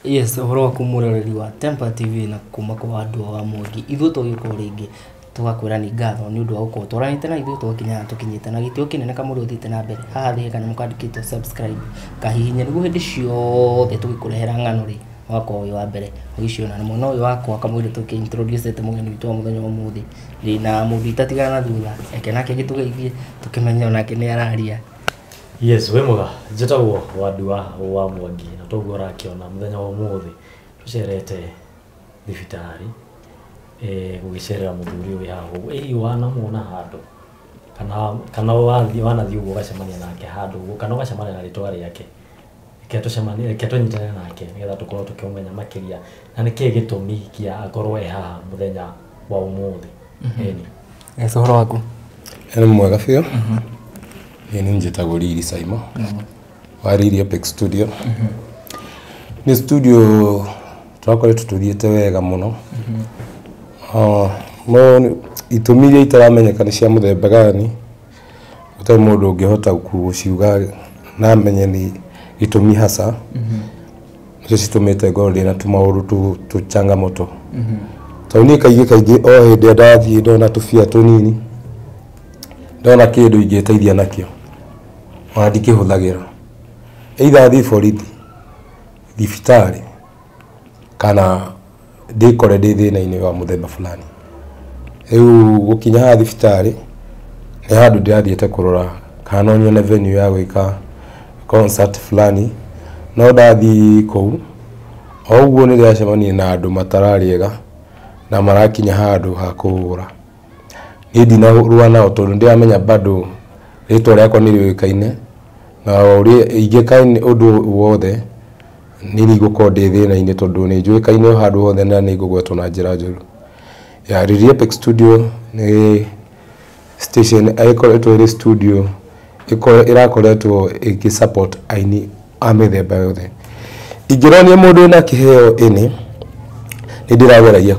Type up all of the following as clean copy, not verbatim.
Yes, ũhoro waku mũroreri wa Tempa TV na kuma kwa andũ wa Mwangi. Ithuĩ tũgĩũka o rĩngĩ tũgakwĩra nĩ ngatho nĩ ũndũ wa gũkorwo twaranĩte na ithuĩ tũgakinya haha tũkinyĩte na gĩtĩo kĩnene kamũndũ ũthiĩte na mbere. Haha thĩ he kanyamũ kandĩkĩtwo subscribe, kahihinye nĩguo hĩndĩ ciothe tũgĩkũrehera ng'ano rĩ ũgakorwo wĩ wa mbere ũgĩciona. Na mwena ũyũ wakwa kamũira tũkĩ introduce mũgeni witũ wa mũthenya wa ũmũthĩ, ndĩna mũndũ itatigana na thutha, reke nake agĩtũgeithie tũkĩmenye onake nĩ araria. Yes, wĩ mwega, njĩtagwo Wandua wa Mwangi na toguo ũrakĩona mũthenya wa ũmũthĩ tũcerete thibitarĩ gũgĩcerera mũthuri ũyũ wĩ haha ũguo. Ĩ hihi wanamuona handũ kana wathiĩ wanathiĩ ũguo ũgacemania nake handũ ũguo kana ũgacemania na rĩtwa rĩake? Reke tũcemanie, reke tũnyitane nake nĩgetha tũkorwo tũkĩmũmenya makĩria na nĩkĩĩ gĩtũmi kĩa akorwo e haha mũthenya wa ũmũthĩ. Ĩni. Yes, ũhoro waku? Nĩ mwega biũ. Niĩ nĩ njĩtagwo Riri Saimo wa Riri Epic Studio. Nĩ studio twakoretwo tũthiĩte wega mũno. No itũmi iria itaramenyeka nĩ cia mũthemba gani, gũtarĩ mũndũ ũngĩhota gũciuga na amenye nĩ gĩtũmi hasa nĩcio citũmĩte ngorwo ndĩna tũmaũndũ tũ changamoto. Tondũ niĩ kaingĩ kaingĩ o hĩndĩ ĩrĩa ndathiĩ ndona tũbia tũnini, ndona kĩndũ ingĩteithia nakĩo, ona ndikĩhũthagĩra. Either thiĩ borithi, thibitarĩ, kana ndĩkore ndĩ thĩna-inĩ wa mũthemba fulani. Rĩu gũkinya haha thibitarĩ nĩ handũ ndĩrathiĩte kũrora kana no nyone venue ya gwĩka concert fulani, no ndathiĩ kũu o ũguo nĩ ndĩracemania na andũ matararĩ ega na marakinya handũ ha kũhũra. Niĩ ndinarũa nao tondũ nĩndĩramenya bado rĩtwa rĩakwa nĩ rĩũĩkaine na ũrĩa ingĩka ũndũ wothe niĩ nĩngũkorwo ndĩ thĩna-inĩ tondũ nĩ njũĩkaine o handũ hothe na nĩ ngũgwetwo na njĩra njũru. Ya Riri Epic Studio nĩ station ĩkoretwo ĩrĩ studio ĩrakoretwo ĩgĩ support aini a mĩthemba yothe. Ingĩronia mũndũ wĩna kĩheo ĩnĩ, nĩ ndĩrageragia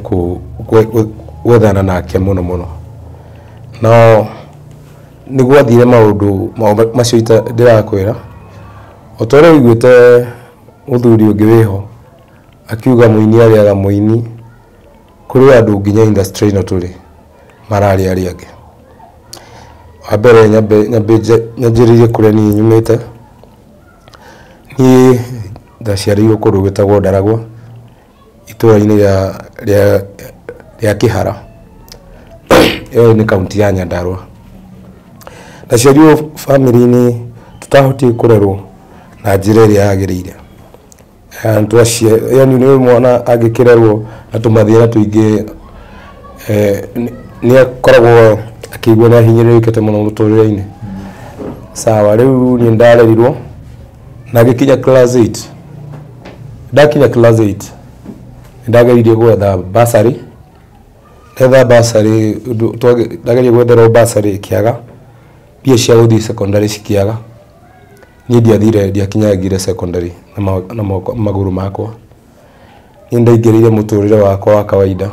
gwethana nake mũno mũno. No nĩ gwathire maũndũ macio ndĩrakwĩra, o ta ũrĩa ũiguĩte mũthuri ũngĩ wĩho akiuga mũini arĩaga mũini, kũrĩ andũ nginya industry ĩno tũrĩ mararĩa arĩa angĩ. Wa mbere nyanjĩrĩrie kũrĩa niĩ nyumĩte. Niĩ ndaciarĩirwo kũndũ gwĩtagwo Ndaragwa, itũra-inĩ rĩa Kĩhara. Ĩyo nĩ kaunti ya Nyandarua. Ndaciarirwo bamĩrĩ-inĩ tũtahotire kũrerwo na njĩra ĩrĩa yagĩrĩire. Yani nĩ mwana angĩkĩrerwo na tũmathĩna tũingĩ, nĩ akoragwo akĩigua nĩ ahinyĩrĩrĩkĩte mũno mũtũrĩre-inĩ. Sawa, rĩu niĩ ndarerirwo na ngĩkinya class 8. Ndakinya class 8 nĩndageririe gwetha bursary. Ndetha bursary, ndageria gwetherwo bursary ĩkĩaga, mbia cia gũthiĩ secondary cikĩaga. Niĩ ndiathire, ndiakinyangire secondary na magũrũ makwa. Niĩ ndaingĩrĩire mũtũrĩre wakwa wa kawaida,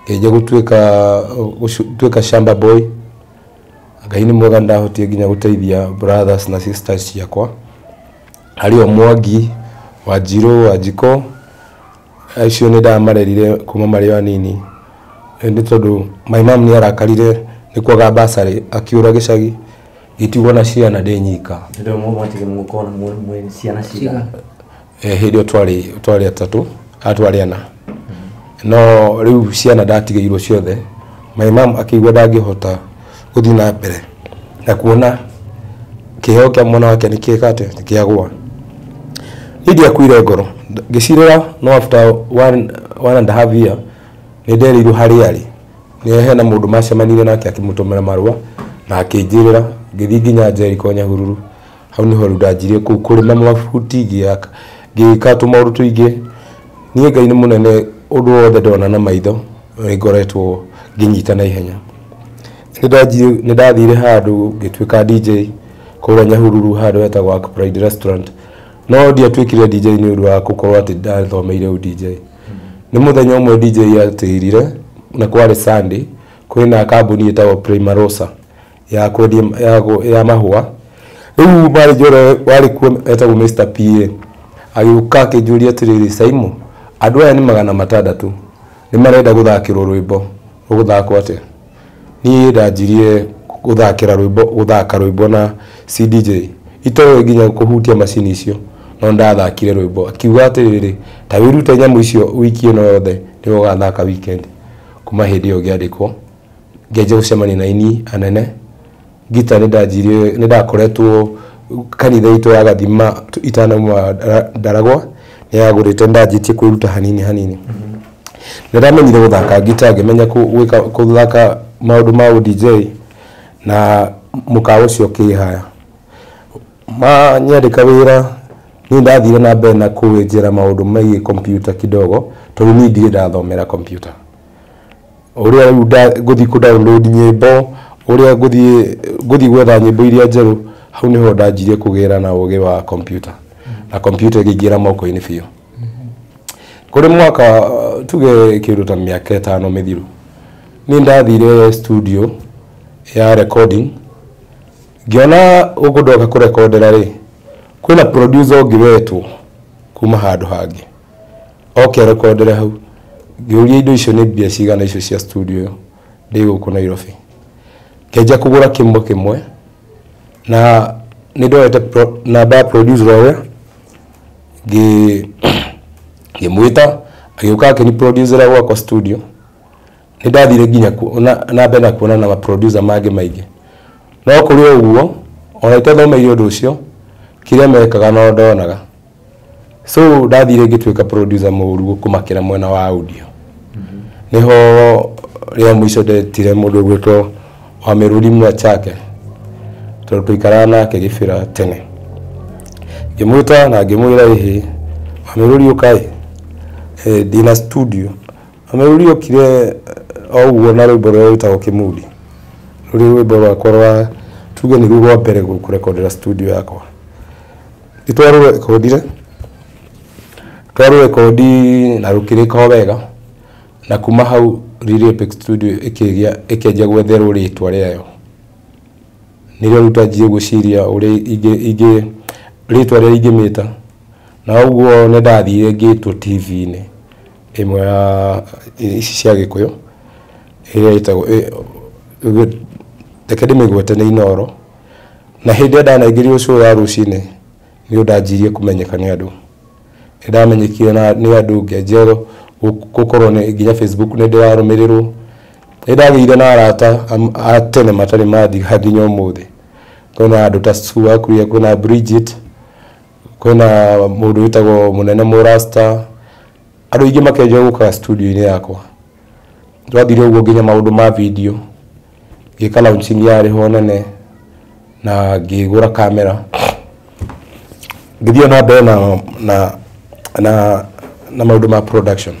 ngĩanjia gũtuĩka shamba boy. Ngai nĩ mwega, nĩndahotire nginya gũteithia brothers na sisters ciakwa, harĩ o Mwangi, Wanjirũ, Wanjikũ, acio nĩ ndamarerire kuma marĩ o anini, nĩ tondũ my mom nĩ arakarire nĩ kwaga bursary akiũra gĩcagi, ngĩtigwo na ciana ndĩ nyika. Hĩndĩ ĩyo mwatigire mũgũkorwo mwĩ ciana cigana? Hĩndĩ ĩyo twarĩ atatũ, twarĩ ana. No rĩu ciana ndatigĩirwo ciothe, my mom akĩigua ndangĩhota gũthiĩ na mbere na kuona kĩheo kĩa mwana wake nĩ kĩeka atĩa, nĩ kĩagũa. Niĩ ndiakuire ngoro, ngĩcirĩra, no after one and a half year nĩ nderirwo harĩa arĩ. Nĩ hena mũndũ macemanirie nake akĩmũtũmĩra marũa na akĩnjĩrĩra, ngĩthiĩ nginya Jericho Nyahururu. Hau nĩho rĩu ndanjirie kũu kũrĩma mabuti, ngĩka tũmaũndũ tũingĩ. Niĩ Ngai nĩ mũnene, ũndũ wothe ndona na maitho nĩ ngoretwo ngĩnyita na ihenya. Nĩ ndathire handũ ngĩtuĩka DJ kũrĩa Nyahururu handũ hetagwo Pride Restaurant. No ndiatuĩkire DJ nĩ ũndũ wa gũkorwo atĩ ndathomeire ũ DJ. Nĩ mũthenya ũmwe DJ atĩrire na kwarĩ Sunday, kwĩna kambuni ĩtagwo Primarosa ya kwendia ya mahũa. Rĩu manager ũrĩa warĩ kuo etagwo Mr PA. Agĩũka akĩnjũria atĩrĩrĩ, Saimu, andũ aya nĩ 600 nĩ marenda gũthakĩrwo rwĩmbo, rũgũthakwo atĩa? Niĩ ndanjirie gũthakĩra rwĩmbo, gũthaka rwĩmbo na CDJ itoĩ nginya kũhutia macini icio, no ndathakire rwĩmbo. Akiuga atĩrĩrĩ, ta wĩrute nyamũ icio wiki ĩno yothe nĩwe ũgathaka weekend. Kuma hĩndĩ ĩyo ngĩandĩkwo, ngĩanjia gũcemania na aini anene. Ngita nĩ ndanjirie, nĩ ndakoretwo kanitha itũ ya Gathima itanauma Ndaragwa, nĩ yagũrĩte, ndanjĩtie kwĩruta hanini hanini. Nĩ ndamenyire gũthaka ngita, ngĩmenya gwĩka gũthaka maũndũ ma DJ na mũkawa ũcio ũkĩhaya. Manyandĩka wĩra, niĩ ndathire na mbere na kwĩnjĩra maũndũ megiĩ computer kidogo, tondũ niĩ ndirĩ ndathomera computer. Ũrĩa rĩu ngũthiĩ kũ download nyĩmbo, ũrĩa ngũthiĩ gwetha nyĩmbo iria njerũ, hau nĩho ndanjirie kũgĩra na ũgĩ wa computer. Na computer ĩkĩingĩra moko-inĩ biũ. Kũrĩ mwaka tuge kĩndũ ta mĩaka 5 mĩthiru, niĩ ndathire studio ya recording, ngĩona gũkũ ndoka kũrekondera rĩ, kwĩna producer ũngĩ wetwo kuma handũ hangĩ oke arekondere hau. Ngĩũria indo icio nĩ mbia cigana icio cia studio ĩyo ndĩ gũkũ Nairobi. Ngĩanjia kũgũra kĩmwe kĩmwe, na nĩ ndoete namba ya producer ũrĩa, ngĩmwĩta, agĩũka akĩni producera gwakwa studio. Nĩ ndathire nginya na mbere na kuonana na producer mangĩ maingĩ. No kũrĩ ũguo, ona itathomeire ũndũ ũcio, kĩrĩa mekaga no ndonaga. So ndathire ngĩtuĩka producer mũũru kũmakĩra mwena wa audio. Nĩho rĩa mũico ndetire mũndũ ũgwĩtwo Wameruri Mwachake, tondũ tũikaraga nake Gĩbĩra tene. Ngĩmwĩta na ngĩmwĩra, ĩhĩ Wameruri ũka ĩ, ndĩna studio. Wameruri okire o ũguo na rwĩmbo rũrĩa rwĩtagwo Kĩmudi, rũrĩ rwĩmbo rwakwa rwa tuge nĩruo rwa mbere kũrekondera studio yakwa. Nĩtwarũrekondire, twarũrekondi na rũkĩrĩka o wega, na kuma hau Riri Epic Studio ĩkĩgĩa, ĩkĩanjia gwetherwo rĩtwa rĩayo. Nĩrĩo rĩu twanjirie gwĩciria ũrĩa ingĩ rĩtwa rĩrĩa ingĩmĩta, na ũguo nĩ ndathire ngĩtwo TV-inĩ ĩmwe ya ici cia Gĩkũyũ ĩrĩa ĩtagwo, reke ndĩmĩgwete nĩ Inooro. Na hĩndĩ ĩrĩa ndanaingĩrio show ya rũcinĩ, nĩrĩo ndanjirie kũmenyeka nĩ andũ. Nĩ ndamenyekire nĩ andũ, ngĩanjia gũkorwo nĩ nginya Facebook nĩ ndĩrarũmĩrĩrwo. Nĩ ndagĩire na arata a tene matarĩ mandiga nginya ũmũthĩ. Kwĩna andũ ta Sue Wakuria, kwĩna Bridget, kwĩna mũndũ wĩtagwo Mũnene Mũrasta, andũ aingĩ makĩanjia gũkaga studio-inĩ yakwa. Twathire ũguo nginya maũndũ ma video, ngĩka launching yarĩ ho nene, na ngĩgũra kamera. Ngĩthiĩ na mbere na maũndũ ma production.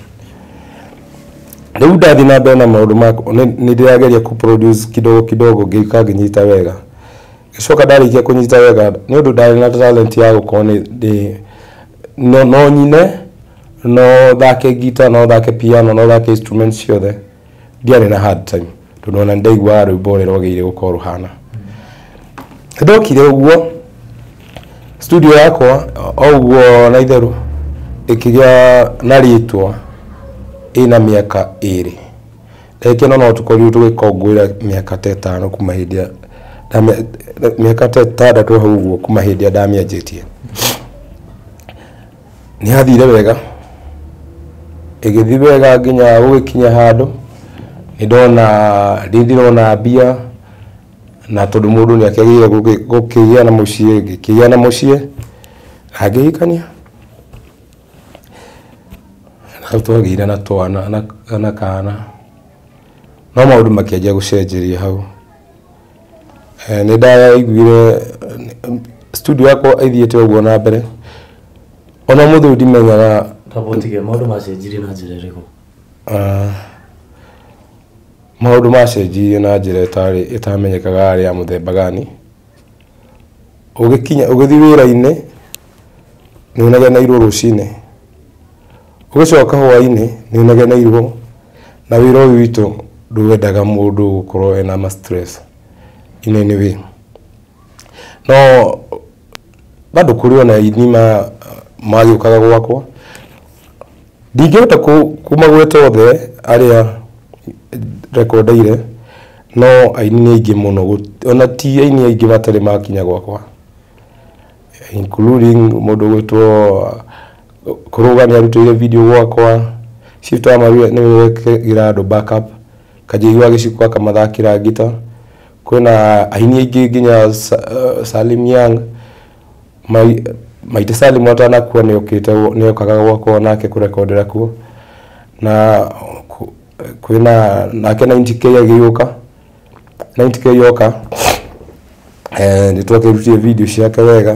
Rĩu ndathiĩ na mbere na maũndũ ma nĩ ndĩrageria kũ produce kidogo kidogo, ngĩũka ngĩnyita wega. Ngĩcoka ndarĩkia kũnyita wega, nĩ ũndũ ndarĩ na talent ya gũkorwo nĩ ndĩ no nyine, no thake guitar, no thake piano, no thake instruments ciothe. Ndiarĩ na hard time, tondũ ona nĩndaiguaga rwĩmbo ũrĩa rwagĩrĩire gũkorwo rũhana. Ndokire ũguo studio yakwa o ũguo na itherũ ĩkĩgĩa na rĩtwa ĩna mĩaka 2. Ndagĩka ĩno no tũkorirwo tũgĩkũngũĩra mĩaka ta 5 kuma hĩndĩ ya mĩaka ta 6 hau ũguo kuma hĩndĩ ĩrĩa ndamĩanjĩtie. Nĩ yathire wega, ĩgĩthiĩ wega nginya gũgĩkinya handũ nĩ ndona rĩu ndĩrona mbia, na tondũ mũndũ nĩ akĩagĩrĩire gũkĩgĩa na mũciĩ, ngĩkĩgĩa na mũciĩ na ngĩhikania. Hau twagĩire na twana na kana, no maũndũ makĩanjia gũcenjeria hau. Nĩ ndaiguire studio yakwa ĩthiĩte ũguo na mbere, ona ũmũthĩ ũyũ ndimenyaga. Ũtige maũndũ macenjirie na njĩra ĩrĩkũ? Maũndũ macenjirie na njĩra ĩtarĩ ĩtamenyekaga yarĩ ya mũthemba gani. Ũgĩkinya ũgĩthiĩ wĩra-inĩ nĩ ũnegeneirwo rũcinĩ, ũgĩcoka hwaĩ-inĩ nĩ ũnegeneirwo, na wĩra ũyũ witũ ndwendaga mũndũ gũkorwo ena ma stress in any way. No bado kũrĩ ona aini magĩũkaga gwakwa. Ndingĩhota kũmagweta othe arĩa rekondeire, no aini nĩ aingĩ mũno, ona ti aini aingĩ matarĩ makinya gwakwa, including mũndũ ũgwĩtwo Kũrũga nĩ arutĩire video gwakwa, Shift wa Maria nĩwe wekĩra andũ backup, Kanjĩgi wa Gĩciko akamathakĩra ngita. Kwĩna aini aingĩ nginya Salim Young, Maite Salim atanakua nĩokaga gwakwa nake kũrekondera kuo, na kwĩna nake 90K agĩũka, 90K yoka, nĩtwakĩrutire video ciake wega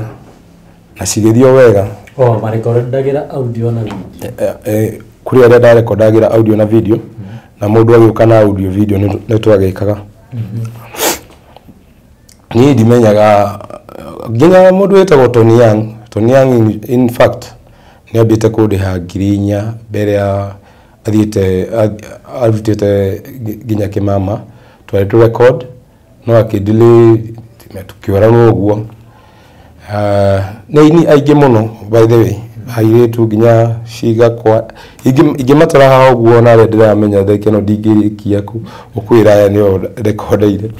na cigĩthiĩ wega. Oh, marekondagĩra audio na video. Kũrĩ arĩa ndarekondagĩra audio na video, na mũndũ agĩũka na audio video nĩtwagĩkaga. Niĩ ndimenyaga nginya mũndũ wĩtagwo Tony Young. Tony Young in fact nĩambĩte kũndĩha 4,000 mbere ya athiĩte arutĩte nginya kĩmama, twarĩ tũ record no akĩdelay tũkĩoranwo ũguo. Nĩ aini aingĩ mũno by the way, airĩtu nginya cigakwa ingĩmatara haha ũguo na arĩa ndĩramenya thaa ĩno ndingĩrĩkia gũkwĩra aya nĩo rekondeire.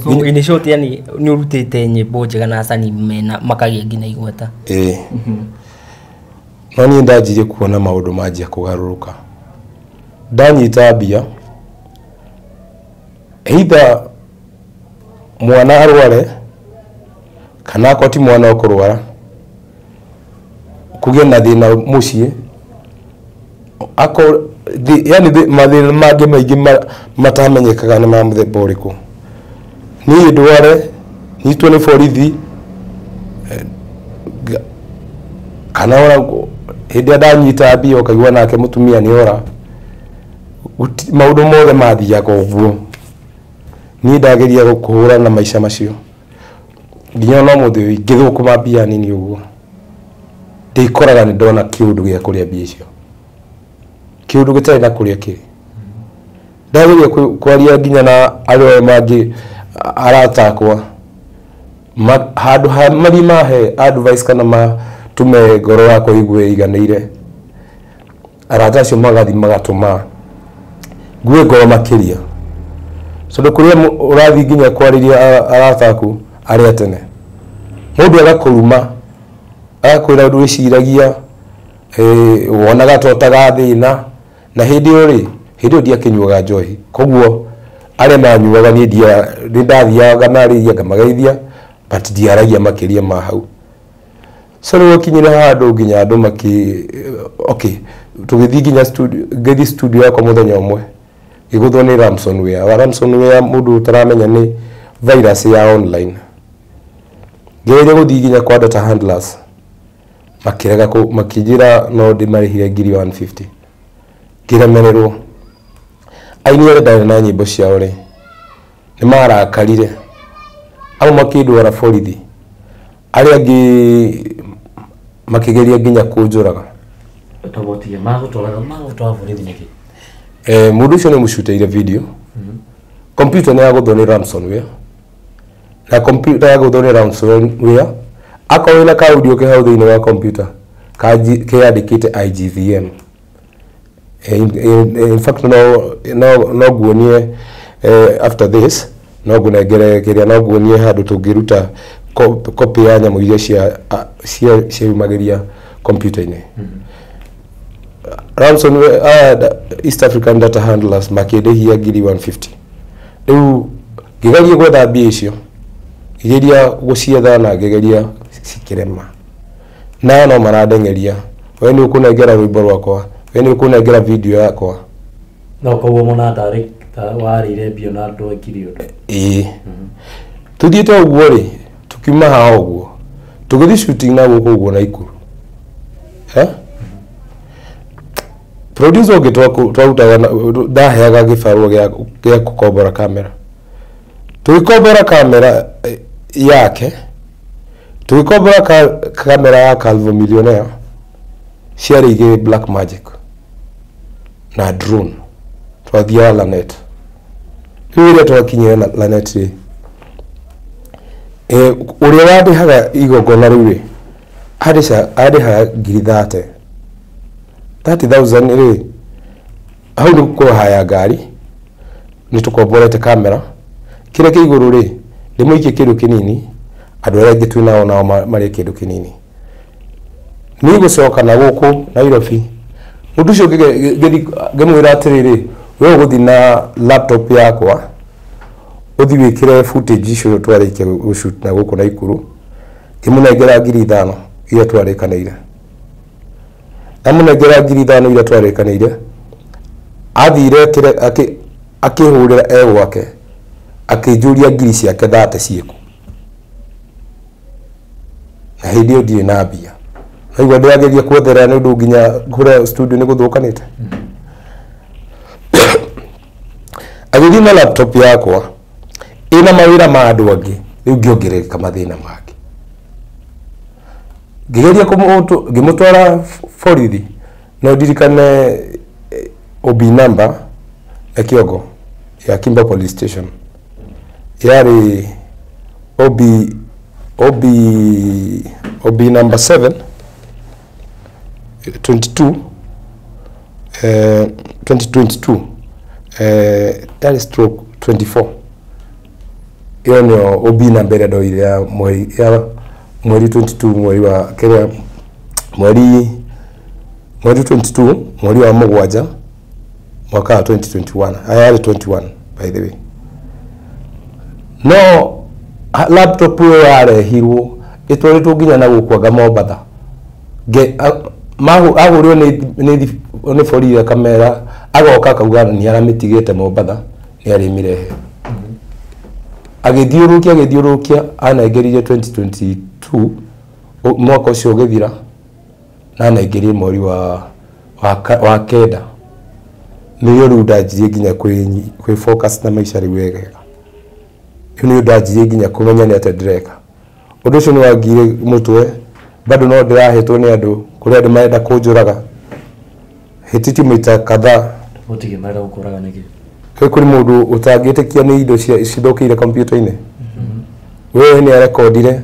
So in short, yani nĩ ũrutĩte nyĩmbo njega na acani mena makagĩa nginya igweta. Ĩĩ. No niĩ ndanjirie kuona maũndũ manjia kũgarũrũka. Ndanyita mbia, either mwana arware kana akorwo ti mwana ũkũrwara, kũgĩe na thĩna mũciĩ, akorwo yani mathĩna mangĩ maingĩ matamenyekaga nĩ ma mũthemba ũrĩkũ. Niĩ ndware, nyitwo nĩ borithi, kana ona hĩndĩ ĩrĩa ndanyita mbia ũkaigua nake mũtumia nĩ ora, maũndũ mothe mathiaga ũguo. Niĩ ndageria kũhũrana na maica macio nginya ona ũmũthĩ ũyũ ingĩthũkũma mbia nini ũguo ndĩkoraga nĩ ndona kĩũndũ gĩa kũrĩa mbia icio, kĩũndũ gĩtarĩ na kũrĩa kĩrĩ. Ndageria kwaria nginya na arĩa mangĩ arata akwa, handũ ha mathiĩ mahe advice kana matũme ngoro yakwa igue ĩiganĩire, arata acio magathiĩ magatũma ngue ngoro makĩria, tondũ kũrĩa ũrathiĩ nginya kwarĩria arata aku arĩa tene, mũndũ agakũruma agakwĩra ũndũ wĩciragia, wonaga ta ũtagathĩna, na hĩndĩ ĩyo rĩ, hĩndĩ ĩyo ndiakĩnyuaga njohi, koguo arĩa manyuaga niĩ nĩ ndathiaga ngamarĩria ngamageithia, but ndiaragia makĩria ma hau. So rĩu gũkinyire handũ nginya andũ makĩ okay, tũgĩthiĩ nginya studio, ngĩthiĩ studio yakwa mũthenya ũmwe ngĩgũthwo nĩ ransomware. Ransomware mũndũ ũtaramenya nĩ virus ya online. Ngĩgeria gũthiĩ nginya kwa data handlers, makĩrega makĩnjĩra no ndĩmarĩhire 150,000. Ngĩremererwo. Aini arĩa ndarĩ na nyĩmbo ciao rĩ, nĩ marakarire, amwe makĩndwara borithi, arĩa angĩ makĩgeria nginya kũnjũraga. Tofauti magũtwara borithi nĩkĩ? Mũndũ ũcio nĩ mũcutĩire video. Computer nĩ yagũthwo nĩ ransomware, na computer yagũthwo nĩ ransomware, akorwo wĩna ka audio ke hau thĩinĩ wa computer keyandĩkĩte IGVM. In fact no nguonie after this, no ngũnengere kĩrĩa, no nguonie handũ tũngĩruta copy ya nyamũ iria ciumagĩria computer-inĩ. Ransomware East African Data Handlers makĩndĩhia 150,000. Rĩu ngĩgeria gwetha mbia icio, ngĩgeria gũcietha na ngĩgeria cikĩrema, nao no marandeng'eria, we nĩ ũkũnengera rwĩmbo rwakwa, we nĩ ũkũnengera video yakwa. No koguo mona tarĩ warĩire mbia na ndwekire ũndũ. Ĩĩ. Tũthiĩte ũguo rĩ, tũkiuma haha ũguo tũgĩthiĩ shooting na gũkũ ũguo Naikuru. Producer ũngĩ twarutaga ndaheaga gĩbarũa gĩa gũkombora kamera, tũgĩkombora kamera yake, tũgĩkombora kamera ya Calvo Millionaire, ciarĩ igĩrĩ Black Magic na drone, twathiaga Lanet. Rĩu rĩrĩa twakinyire Lanet rĩ, ũrĩa wandĩhaga igongona rĩu rĩ, Arĩha ngiri 30 30,000 rĩ, hau nĩ kũhaya ngari, nĩ tũkomborete kamera kĩrĩa kĩ igũrũ rĩ, ndĩmũikie kĩndũ kĩnini, andũ arĩa angĩ twĩ nao marĩe kĩndũ kĩnini. Niĩ gũcoka na gũkũ Nairobi, mũndũ ũcio ngĩmwĩra atĩrĩrĩ, we ũgũthiĩ na laptop yakwa ũthiĩ wĩkĩre footage icio twarĩkia gũshoot na gũkũ Naikuru. Ngĩmũnengera ngiri 5 iria twarĩkanĩire. Ndamũnengera ngiri 5 iria twarĩkanĩire, athire akĩhũrĩra e gwake, akĩnjũria ngiri ciake 30 ciĩkũ. Na hĩndĩ ĩyo ndirĩ na mbia. Naigua ndĩrageria kwetherera nĩ ũndũ nginya kũrĩa studio nĩ gũthũkanĩte. Agĩthiĩ na laptop yakwa ĩna mawĩra ma andũ angĩ, rĩu ngĩongerereka mathĩna mangĩ. Ngĩgeria ngĩmũtwara borithi, no ndirikane OB number ya kĩongo ya Kimbo Police Station yarĩ OB number 7 22 2022 yarĩ stroke 24. Ĩyo nĩyo OB number ĩrĩa ndoire ya mweri 22 mweri wa kĩrĩa mweri 22 mweri wa mũgwanja mwaka wa 2021. Aya yarĩ 21 by the way. No laptop ĩyo yarehirwo ĩtwarĩtwo nginya na gũkũ anga Mombatha. Ahũrirwo nĩ borithi akamera, agoka akauga nĩ aramĩtigĩte Mombatha nĩ arĩmĩrehe. Agĩthiũrũrũkia anengerire 2022 mwaka ũcio ũgĩthira, na anengerire mweri wa kenda. Nĩrĩo rĩu ndanjirie nginya kwĩ focus na maica rĩu wega. Rĩu nĩrĩo ndanjirie nginya kũmenya nĩ atĩa ndĩreka. Ũndũ ũcio nĩ wangire mũtwe, bado no ndĩrahetwo nĩ andũ, kũrĩ andũ marenda kũnjũraga. Hĩtĩtie maita kadhaa. Gũtirĩ marenda gũkũraga nĩkĩ? Kũrĩ mũndũ ũtangĩtĩkia nĩ indo cithũkĩire kompiuta-inĩ. Wewe nĩ arekondire,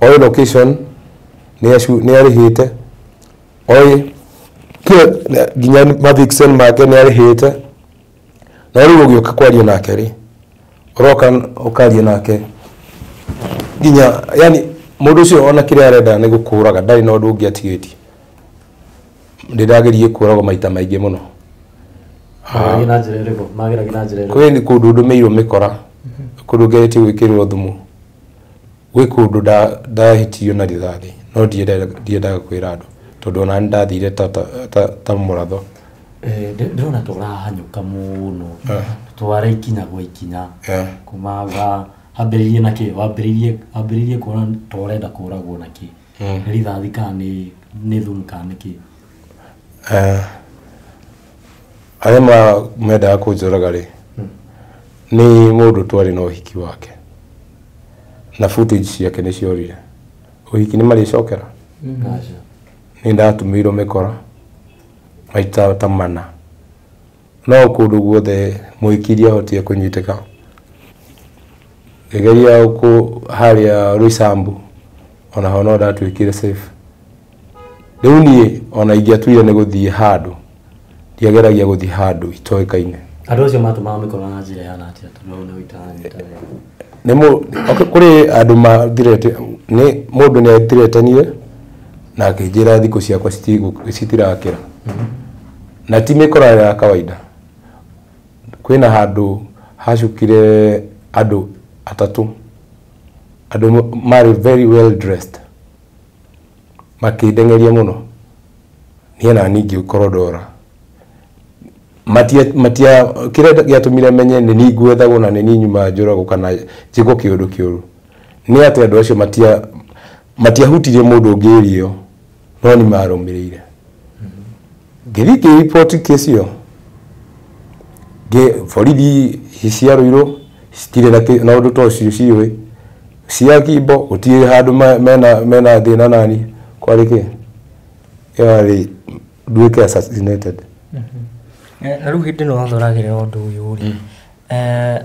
oĩ location, nĩ arĩhĩte, oĩ nginya mavixen make nĩ arĩhĩte. No rĩu ũgĩũka kwaria nake rĩ, ũroka ũkaria nake nginya yani mũndũ ũcio ona kĩrĩa arenda nĩ gũkũraga, ndarĩ na ũndũ ũngĩ atigĩtie. Ndĩrageririe kũragwo maita maingĩ mũno. Mageragia na njĩra ĩrĩkũ? Mageragia na njĩra ĩrĩkũ? Kwĩ kũndũ ndũmĩirwo mĩkora, kũndũ ngeretie gwĩkĩrwo thumu, gwĩ kũndũ ndahĩtirio na rithathi, no ndiendaga kwĩra andũ tondũ ona nĩ ndathire ta mũratho. Ndĩrona tũrahanyũka mũno, twara ikinya gwa ikinya kuma wambĩrĩirie na kĩ? Wambĩrĩirie kuona ta ũrenda kũragwo na kĩ? Nĩ rithathi kana nĩ thumu kana nĩ kĩ? Arĩa mendaga kũnjũraga rĩ, nĩ mũndũ twarĩ na ũhiki wake na footage ciake nĩ ciorire. Ũhiki nĩ marĩcokera. Nĩ ndatumĩirwo mĩkora maita ta mana, no kũndũ guothe mũhiki ndiahotire kũnyitĩka. Ngĩgeria harĩa Roysambu, ona ho no ndatuĩkire safe. Rĩu niĩ ona ingĩatuire nĩ gũthiĩ handũ, ndiageragia gũthiĩ handũ itoĩkaine. Andũ acio matũmaga mĩkora na njĩra ĩhana atĩa? Tondũ hau nĩho itaranyita wega. Kũrĩ andũ mathirete, nĩ mũndũ nĩ athiretanire na akĩnjĩra thikũ ciakwa citirakĩra. Na ti mĩkora ya kawaida. Kwĩna handũ hacukire andũ atatũ, andũ marĩ very well dressed, makĩndeng'eria mũno. Niĩ na niĩ ngĩkorwo ndora. Matia kĩrĩa gĩatũmire menye nĩ niĩ ngwethagwo na nĩ niĩ nyuma njũragwo kana njĩkwo kĩũndũ kĩũru, nĩ atĩ andũ acio matiahutirie mũndũ ũngĩ area ĩyo, no nĩ marũmĩrĩire. Ngĩthiĩ ngĩriboti kesi ĩyo, borithi cia Ruiru citirĩ na ũndũ ta ũcio ciũĩ, cia Kimbo gũtirĩ handũ mena thĩna nani, kwarĩ kĩ? Yarĩ nduĩke assassinated. Na rĩu hĩndĩ ĩno yothe ũragerera ũndũ ũyũ rĩ,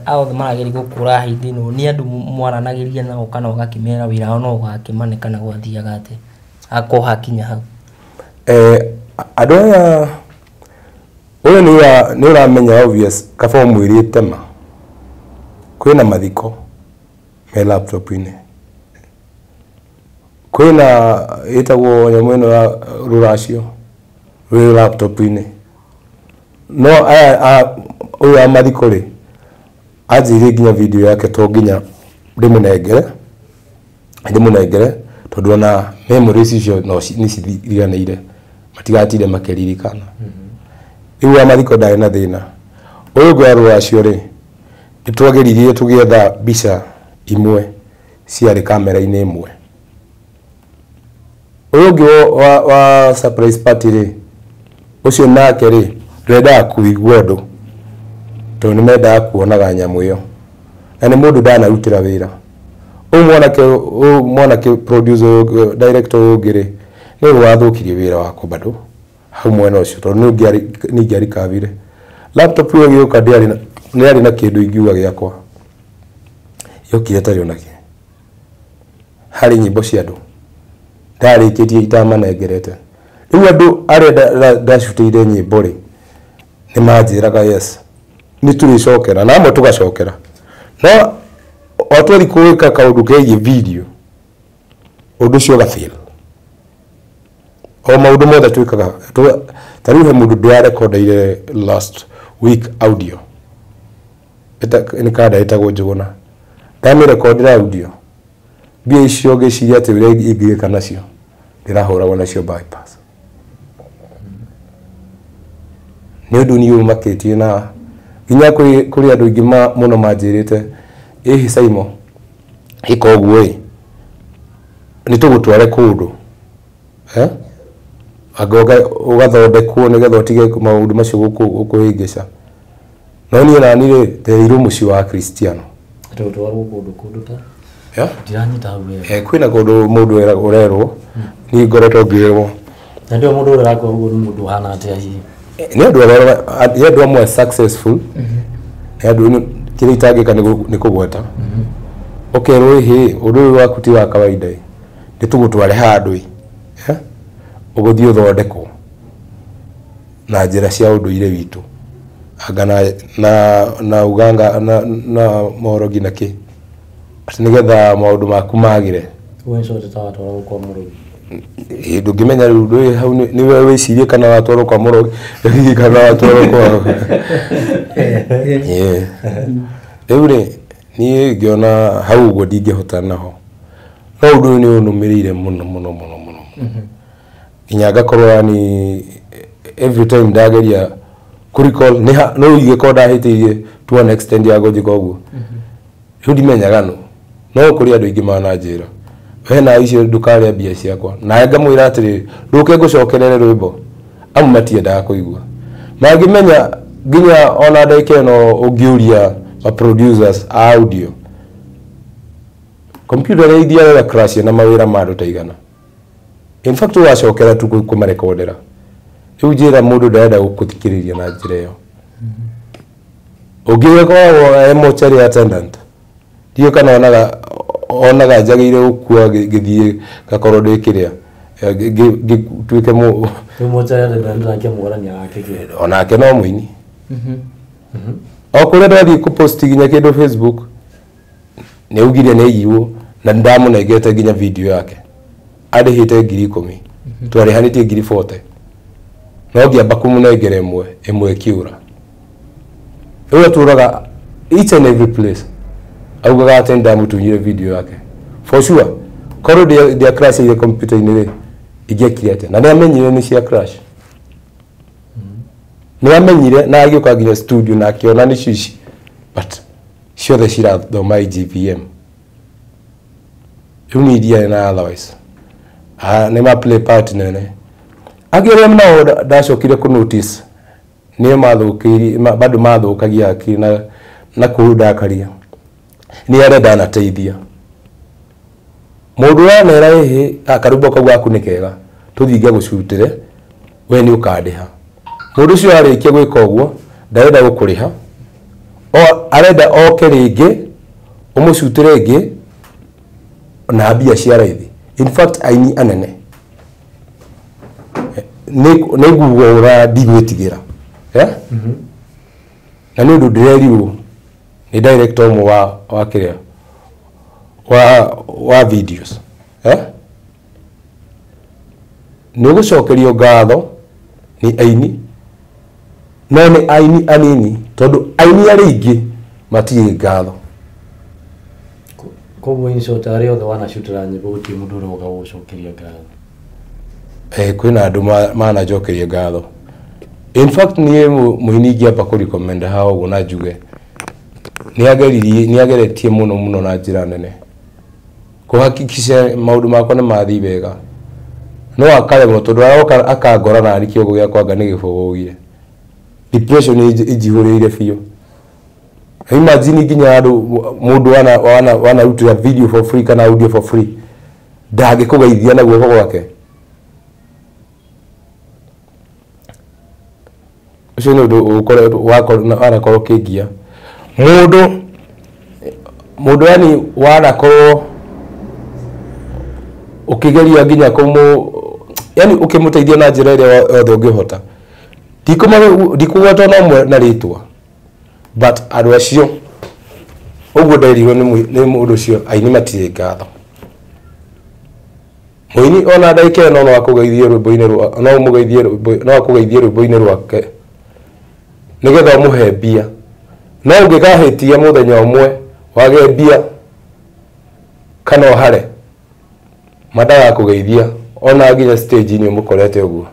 aya othe marageria gũkũra hĩndĩ ĩno nĩ andũ mwaranagĩria nao kana ũgakĩmera wĩra wao no ũgakĩmane kana gwathiaga atĩa? Akorwo hakinya hau. Andũ aya ũyũ nĩ ũramenya obvious kaba ũmwĩrĩte ma kwĩna mathiko me laptop-inĩ, kwĩna ĩtagwo nyamũ ĩno ya rũracio rwĩ laptop-inĩ. No aya ũyũ wa mathiko rĩ anjĩire nginya video yake to nginya ndĩmũnengere tondũ ona memories icio no nĩ ciriganĩire matigatinde makĩririkana. Rĩu wa mathiko ndarĩ na thĩna. Ũyũ ũngĩ wa rũracio rĩ nĩtwageririe tũgĩetha mbica imwe ciarĩ kamera-inĩ ĩmwe. Ũyũ ũngĩ wa surprise party rĩ ũcio nake rĩ ndendaga kũigua ũndũ tondũ nĩ mendaga kuonaga nyamũ ĩyo na nĩ mũndũ ndanarutĩra wĩra. Ũyũ mwanake producer ũyũ director ũyũ ũngĩ rĩ nĩwe wathũkirie wĩra wakwa bado hau mwena ũcio tondũ nĩ ingĩarikavire. Laptop ĩyo ĩgĩũka ndĩarĩ na kĩndũ ingiuga gĩakwa, yokire ĩtarĩ ona kĩ. Harĩ nyĩmbo cia andũ ndarĩkĩtie itamanengerete. Rĩu andũ arĩa ndacutĩire nyĩmbo rĩ nĩ manjĩraga yes nĩ tũrĩcokera na amwe tũgacokera, no o twathiĩ gwĩka kaũndũ kegiĩ video ũndũ ũcio ũgafail. O maũndũ mothe twĩkaga ta rĩu he mũndũ ndĩrarekondeire last week audio nĩ kanda ĩtagwo Njũgũna, ndamĩrekondera audio mbia icio ngĩciria atĩ ũrĩa ingĩgĩka nacio ndĩrahũragwo nacio bypass. Nĩ ũndũ niĩ ũmakĩtie na nginya kũrĩ andũ aingĩ mũno manjĩrĩte ĩhĩ Saimo ĩka ũguo ĩ nĩ tũgũtware kũndũ anga ũgathondekwo nĩgetha ũtige maũndũ macio gũkũhĩngĩca. No niĩ nani rĩ nderirwo mũciĩ wa Kristiano tũtwarwo kũndũ ta ndiranyita hau wega. Kwĩna kũndũ mũndũ ũrerwo niĩ ngoretwo ngĩrwo na ndio mũndũ ũrĩa ũrakua ũguo nĩ mũndũ ũhana atĩa hihi? Nĩ andũ amwe successful, nĩ andũ kĩrĩa itangĩka nĩ kũgweta. Ũkerwo ĩhĩ ũndũ ũyũ waku ti wa kawaida ĩ nĩ tũgũtware handũ ĩ ũgũthiĩ ũthondekwo na njĩra cia ũndũire witũ anga na uganga na morogi na kĩ atĩ nĩgetha maũndũ maku magĩre. Ũgĩcoke kwa mũrogi. Ndũngĩmenya rĩu ndũĩ hau nĩwe wĩcirie kana watwarwo kwa mũrogi kana watwarwo kwa Rĩu rĩ niĩ ngĩona hau ũguo ndingĩhota naho, no ũndũ ũyũ nĩ ũnũmĩrĩire mũno mũno mũno mũno nginya ngakorwo yani every time ndageria kũ recall no ingĩkorwo ndahĩtĩirie to an extent ya gũnjĩka ũguo rĩu ndimenyaga no kũrĩ andũ aingĩ mananjĩra we na icio ndũkarĩa mbia ciakwa, na ngamwĩra atĩrĩrĩ ndũke ngũcokerere rwĩmbo amu matiendaga kũigua. Mangĩmenya nginya ona ndagĩka ĩno ũngĩũria ma producers a audio computer nĩ ithiaga crash na mawĩra ma andũ ta igana. In fact ũgacokera tu kũmarekondera. Rĩu njĩra mũndũ ndarenda gũkũthikĩrĩria na njĩra ĩyo. Ũngĩkorwo e mortuary attendant ndiũĩ kana onaga njagĩrĩire gũkua ngĩthiĩ ngakorwo ndĩ kĩrĩa ngĩtuĩke Rĩu mortuary attendant nake mũgũrani wake kĩ onake no mũini. O kũrĩa ndathiĩ kũpost nginya kĩndũ Facebook nĩ augire nĩ aiyirwo na nĩndamũnengete nginya video yake arĩhĩte 10,000 twarĩhanĩtie 40,000 no ngĩamba kũmũnengera ĩmwe ĩkĩũra. Rĩu atũraga each and every place augaga atĩ nĩndamũtunyire video yake for sure. Korwo ndia crash ile computer-inĩ rĩ ingĩekire atĩa? Na nĩamenyire nĩ cia crash, nĩamenyire na agĩũka nginya studio na akĩona nĩcio ici but ciothe cirathoma IGVM. Rĩu niĩ ndiarĩ na otherwise nĩ ma play part nene. Angĩ arĩa nao ndacokire kũ notice nĩo mathũkĩirie bado mathũkagia akili na kũndakaria nĩ arĩa ndanateithia. Mũndũ ũranera ĩhĩ karũmbo kau gaku nĩ kega tũthiĩ ngagũcutĩre we nĩ ũkandĩha. Mũndũ ũcio arĩkia gwĩka ũguo ndarenda gũkũrĩha, arenda oke rĩngĩ ũmũcutĩre ĩngĩ na mbia cia raithi. In fact aini anene Nĩ nguga ndigwĩtigĩra. Na nĩ ũndũ ndĩrerirwo nĩ director ũmwe wa kĩrĩa wa videos. Nĩ ũgũcokerio ngatho nĩ aini, no nĩ aini anini tondũ aini arĩa aingĩ matirĩ ngatho. Koguo in short arĩa othe wanacutĩra nyĩmbo gũtirĩ mũndũ ũroka gũgũcokeria ngatho. Kwĩna andũ mananjokeria ngatho. In fact niĩ mũini ingĩamba kũ recommend haha ũguo na njuge nĩ ageretie mũno mũno na njĩra nene kũhakikisha maũndũ makwa nĩ mathiĩ wega, no akaremwo tondũ aroka akangora nani kĩongo gĩakwa anga nĩ gĩbũgũgire. Depression ĩnjihũrĩire biũ. Imagine nginya andũ mũndũ wanarutĩra video for free kana audio for free ndangĩkũgeithia na guoko gwake. Ũcio nĩ ũndũ ũkoretwo wanakorwo ũkĩngia mũndũ yani wanakorwo ũkĩgeria nginya kũmũ yani ũkĩmũteithia na njĩra ĩrĩa yothe ũngĩhota. Ndikũgweta ona ũmwe na rĩtwa, but andũ acio ũguo nderirwo nĩ mũndũ ũcio, aini matirĩ ngatho. Mũini ona ndagĩka ĩno no akũgeithie rwĩmbo-inĩ rwa no ũmũgeithie rwĩmbo no akũgeithie rwĩmbo-inĩ rwake nĩgetha ũmũhe mbia, no ũngĩkahĩtia mũthenya ũmwe wage mbia kana ũhare mandagakũgeithia ona nginya stage-inĩ ũmũkorete ũguo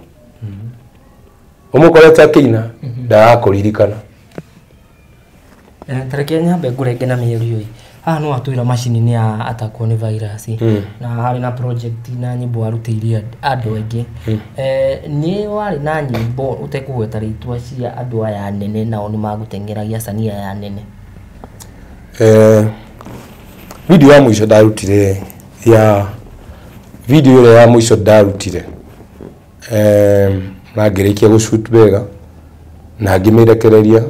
ũmũkorete akĩina ndagakũririkana. Tareke nyambe ngũrenge na mĩario ĩ haha no watwĩra macini nĩ ya atakwo nĩ virus na harĩ na project na nyĩmbo warutĩire andũ aingĩ. Nĩ warĩ na nyĩmbo ũtekũgweta rĩtwa cia andũ aya anene nao nĩ magũteng'eragia acanii aya anene? Video ya mũico ndarutire ya video ĩrĩa ya mũico ndarutire na ngĩrĩkia gũshoot wega na ngĩmĩrekereria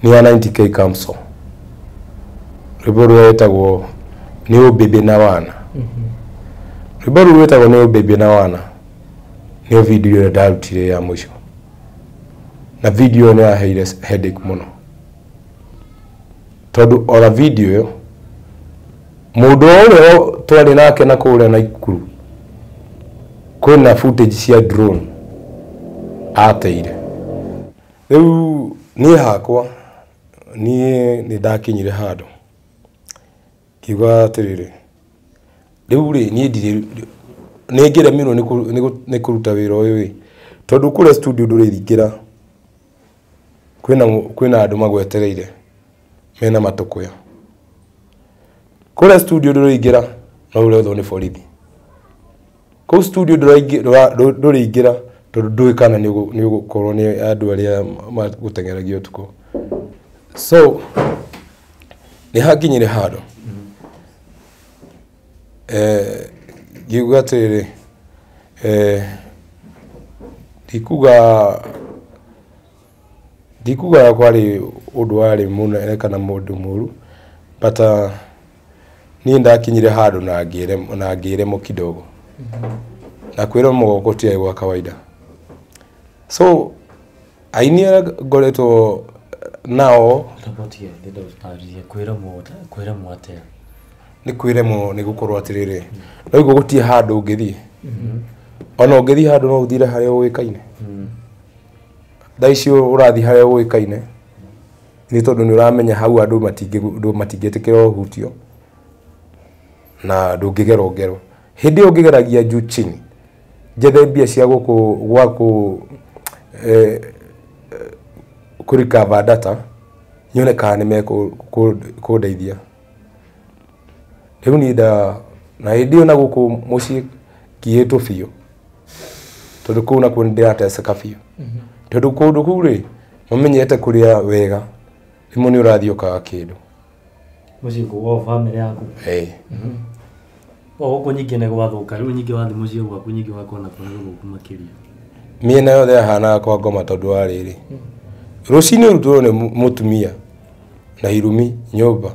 nĩ ya 90K Council, rwĩmbo rũrĩa rwĩtagwo nĩ ũmbĩmbĩ na wana. Rwĩmbo rũu rwĩtagwo nĩ ũmbĩmbĩ na wana nĩyo video ĩrĩa ndarutire ya mũico, na video ĩyo nĩ yaheire headache mũno tondũ ona video ĩyo mũndũ ũrĩa twarĩ nake na kũrĩa Naikuru kwĩna footage cia drone ateire. Rĩu niĩ hakwa niĩ nĩ ndakinyire handũ ngiuga atĩrĩrĩ, rĩu rĩ niĩ ndirĩ nĩ ngĩremirwo nĩ kũruta wĩra ũyũ ĩ tondũ kũrĩa studio ndũrĩringĩra kwĩna andũ magwetereire mena matũkũya. Kũrĩa studio ndũrĩingĩra no ũrethwo nĩ borithi. Kũu studio ndũrĩingĩra tondũ ndũĩ kana nĩ ũgũkorwo nĩ andũ arĩa magũteng'eragia ũtukũ. So nĩ hakinyire handũ ngiuga atĩrĩrĩ, ndikuga kwarĩ ũndũ warĩ mũnene kana mũndũ mũru, but niĩ ndakinyire handũ na ngĩremwo kidogo na kwĩremwo gũtiarĩ gwa kawaida. So aini arĩa ngoretwo nao kwĩremwo atĩa? Nĩ kwĩremwo nĩ gũkorwo atĩrĩrĩ, no igũ gũtirĩ handũ ũngĩthiĩ, ona ũngĩthiĩ handũ no ũthire harĩa ũĩkaine. Thaa ici ũrathiĩ harĩa ũĩkaine nĩ tondũ nĩ ũramenya hau andũ matingĩtĩkĩra ũhutio na ndũngĩgerwo ngero. Hĩndĩ ĩyo ũngĩgeragia juu chini njethe mbia cia gũkũ gwaku kũ recover data nyone kana nĩ mekũndeithia. Rĩu niĩ na hĩndĩ ĩyo na gũkũ mũciĩ ngiyĩtwo biũ tondũ kũu nakuo nĩ ndĩrateceka biũ tondũ kũndũ kũu rĩ mamenyete kũrĩa wega rĩmwe nĩ ũrathiĩ ũkaga kĩndũ. Mũciĩ kũu o bamĩrĩ yaku? Ĩĩ. O gũkũ nyingĩ nĩ gwathũka, rĩu nyingĩ wathiĩ mũciĩ gwaku nyingĩ ũgakora nakuo nĩ gũthũku makĩria. Mĩena yothe yahanaga kwa ngoma tondũ wa rĩrĩ, rũcinĩ ũrutwo nĩ mũtumia na irumi nyũmba,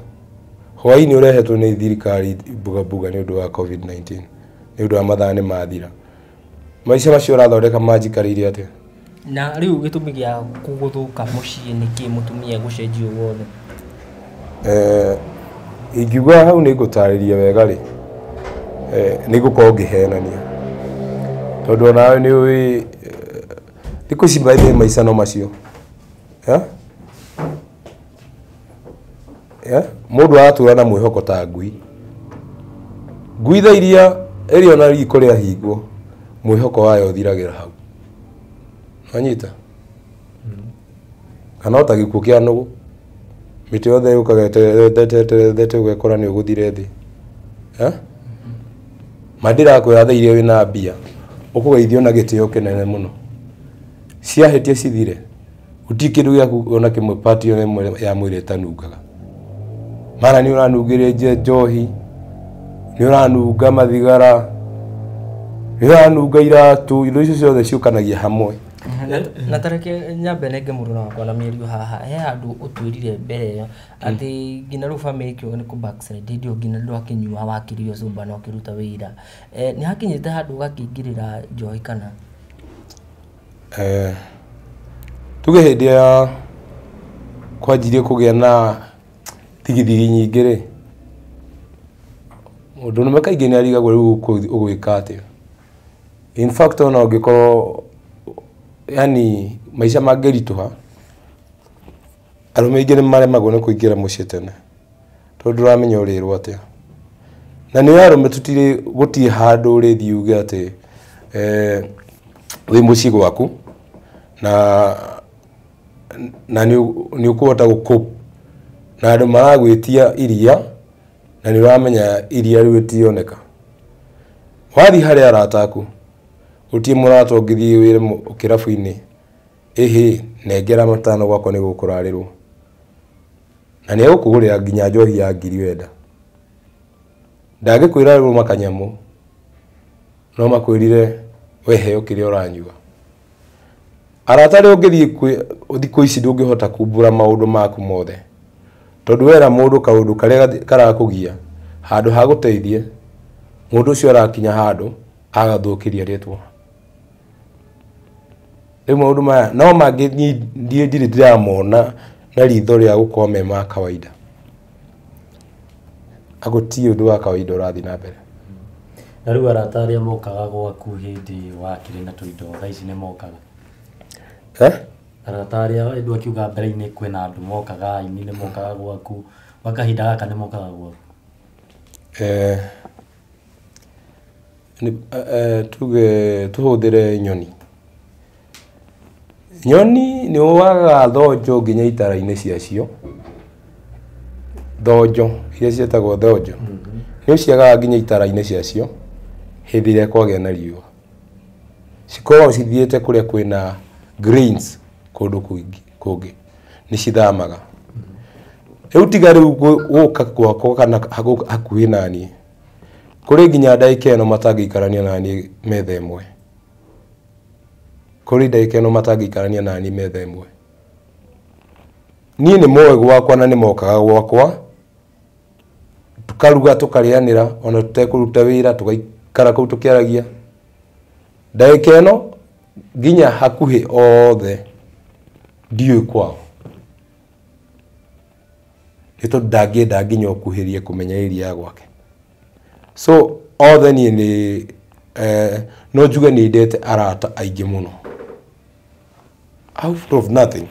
hwaĩ-inĩ ũrehetwo nĩ thirikari mbuga mbuga nĩ ũndũ wa COVID-19 nĩ ũndũ wa mathaa nĩ mathira. Maica macio ũrathondeka manjikarĩire atĩa? Na rĩu gĩtũmi gĩa gũgũthũka mũciĩ nĩkĩ mũtumia gũcenjia wothe? Ingiuga hau nĩ ngũtarĩria wega rĩ, nĩ ngũkorwo ngĩhenania tondũ onawe nĩ ũĩ thikũ ici by the way maica no macio. Mũndũ aratũra na mwĩhoko ta ngui. Ngui thaa iria ĩrĩona riko rĩahingwo mwĩhoko wayo ũthiragĩra hau. Wanyita? Kana ota gĩkuũ kĩa nũgũ, mĩtĩ yothe yũkaga ĩterethete ũgekora nĩ ũgũthire thĩ. Ma ndĩrakwĩra thaa iria wĩna mbia ũkũgeithio na gĩtĩo kĩnene mũno. Ciahĩtia cithire gũtirĩ kĩndũ gĩaku ona kĩmwe part ona ĩmwe ya mwĩrĩ ĩtanungaga. Mara nĩ ũranungĩrĩria njohi, nĩ ũranunga mathigara, nĩ ũranunga iratũ, indo icio ciothe ciũkanagia hamwe. Na tareke nyambe nenge mũrũna wakwa na mĩario haha, he handũ ũtwĩrire mbere ĩyo atĩ nginya rĩu bamĩrĩ ĩkiuga nĩ kũ backslide, hĩndĩ ĩyo nginya ndwakĩnyua wakĩrio sober na ũkĩruta wĩra. Nĩ hakinyĩte handũ ũgakĩingĩrĩra njohi kana? Tuge hĩndĩ ya kwanjirie kũgĩa na thigithigi nyingĩ rĩ, mũndũ nĩme kaingĩ nĩ arigagwo rĩu ũgwĩka atĩa. In fact ona ũngĩkorwo yani maica mangĩritũha, arũme aingĩ nĩ maremagwo nĩ kũingĩra mũciĩ tene tondũ ndũramenya ũrĩrwo atĩa. Na nĩ arũme tũtirĩ gũtirĩ handũ ũrĩthiĩ uge atĩ wĩ mũciĩ gwaku na nĩ ũkũhota gũ-cope na andũ maragwĩtia iria na nĩ ũramenya iria rĩu rĩtirioneka. Wathiĩ harĩ arata aku gũtirĩ mũrata ũngĩthiĩ wĩre kĩrabu-inĩ ĩhĩ nengera matano gwakwa nĩ gũkũrarĩrwo, na nĩ egũkũgũrĩra nginya njohi ya ngiri wenda. Ndangĩkwĩra rũma kanyamũ, no makwĩrire we heo kĩrĩa ũranyua. Arata arĩa ũngĩthiĩ thikũ ici ndũngĩhota kumbũra maũndũ maku mothe tondũ wera mũndũ kaũndũ karĩa karakũgia handũ ha gũteithie mũndũ ũcio arakinya handũ agathũkĩria rĩtwa. Rĩu maũndũ maya no mangĩ niĩ ndirĩ ndĩramona na ritho rĩa gũkorwo me ma kawaida. Gũtirĩ ũndũ wa kawaida ũrathiĩ na mbere. Na rĩu arata arĩa mokaga gwaku hĩndĩ wakĩrĩ na tũindo thaa ici nĩ mokaga? Arata arĩa andũ akiuga mbere-inĩ kwĩna andũ mokaga, aini nĩ mokaga gwaku, gwa kahinda gaka nĩ mokaga gwaku? Tuge tũhũthĩre nyoni. Nyoni nĩ wagaga thonjo nginya itara-inĩ ciacio. Thonjo iria ciĩtagwo thonjo nĩ ũciagaga nginya itara-inĩ ciacio hĩndĩ ĩrĩa kwagĩa na riũa. Cikoragwo cithiĩte kũrĩa kwĩna greens kũndũ kũngĩ nĩ cithamaga. Rĩu tiga rĩu gũka gwakwa kana hakuhĩ naniĩ, kũrĩ nginya ndagĩka ĩno matangĩikarania naniĩ metha ĩmwe. Kũrĩ ndagĩka ĩno matangĩikarania naniĩ metha ĩmwe. Niĩ nĩ moĩ gwakwa na nĩ mokaga gwakwa, tũkaruga tũkarĩanĩra ona tũtekũruta wĩra, tũgaikara kũu tũkĩaragia. Ndagĩka ĩno nginya hakuhĩ othe ndiũĩ kwao, nĩ tondũ ndangĩenda nginya ũkuhĩrie kũmenya area ya gwake. So othe niĩ nĩ no njuge nĩ ndete arata aingĩ mũno out of nothing,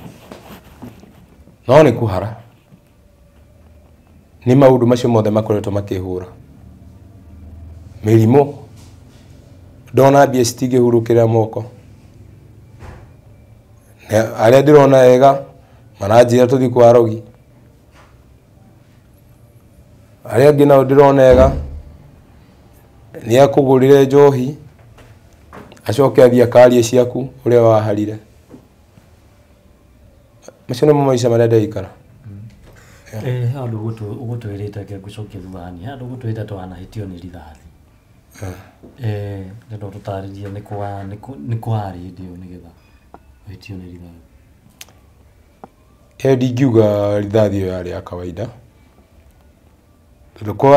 no nĩ kũhara nĩ maũndũ macio mothe makoretwo makĩhũra mĩrimũ, ndona mbia citingĩhurũkĩra moko. Arĩa ndĩrona ega maranjĩra tũthiĩ kwa arogi, arĩa angĩ nao ndĩrona ega nĩ akũgũrĩre njohi acoke athiĩ akarie ciaku ũrĩa waharire. Macio nĩmo maica marĩa ndĩraikara. He handũ ũgũtwĩrĩte, reke ngũcokie thutha hanini, he handũ ũgũtwĩrĩte twanahĩtio nĩ rithathi. Ndĩrenda ũtũtarĩrie nĩ kwarĩ hĩndĩ ĩyo nĩgetha ũhĩtio nĩ rithathi. Ĩyo ndingiuga rithathi ĩyo yarĩ ya kawaida, tondũ korwo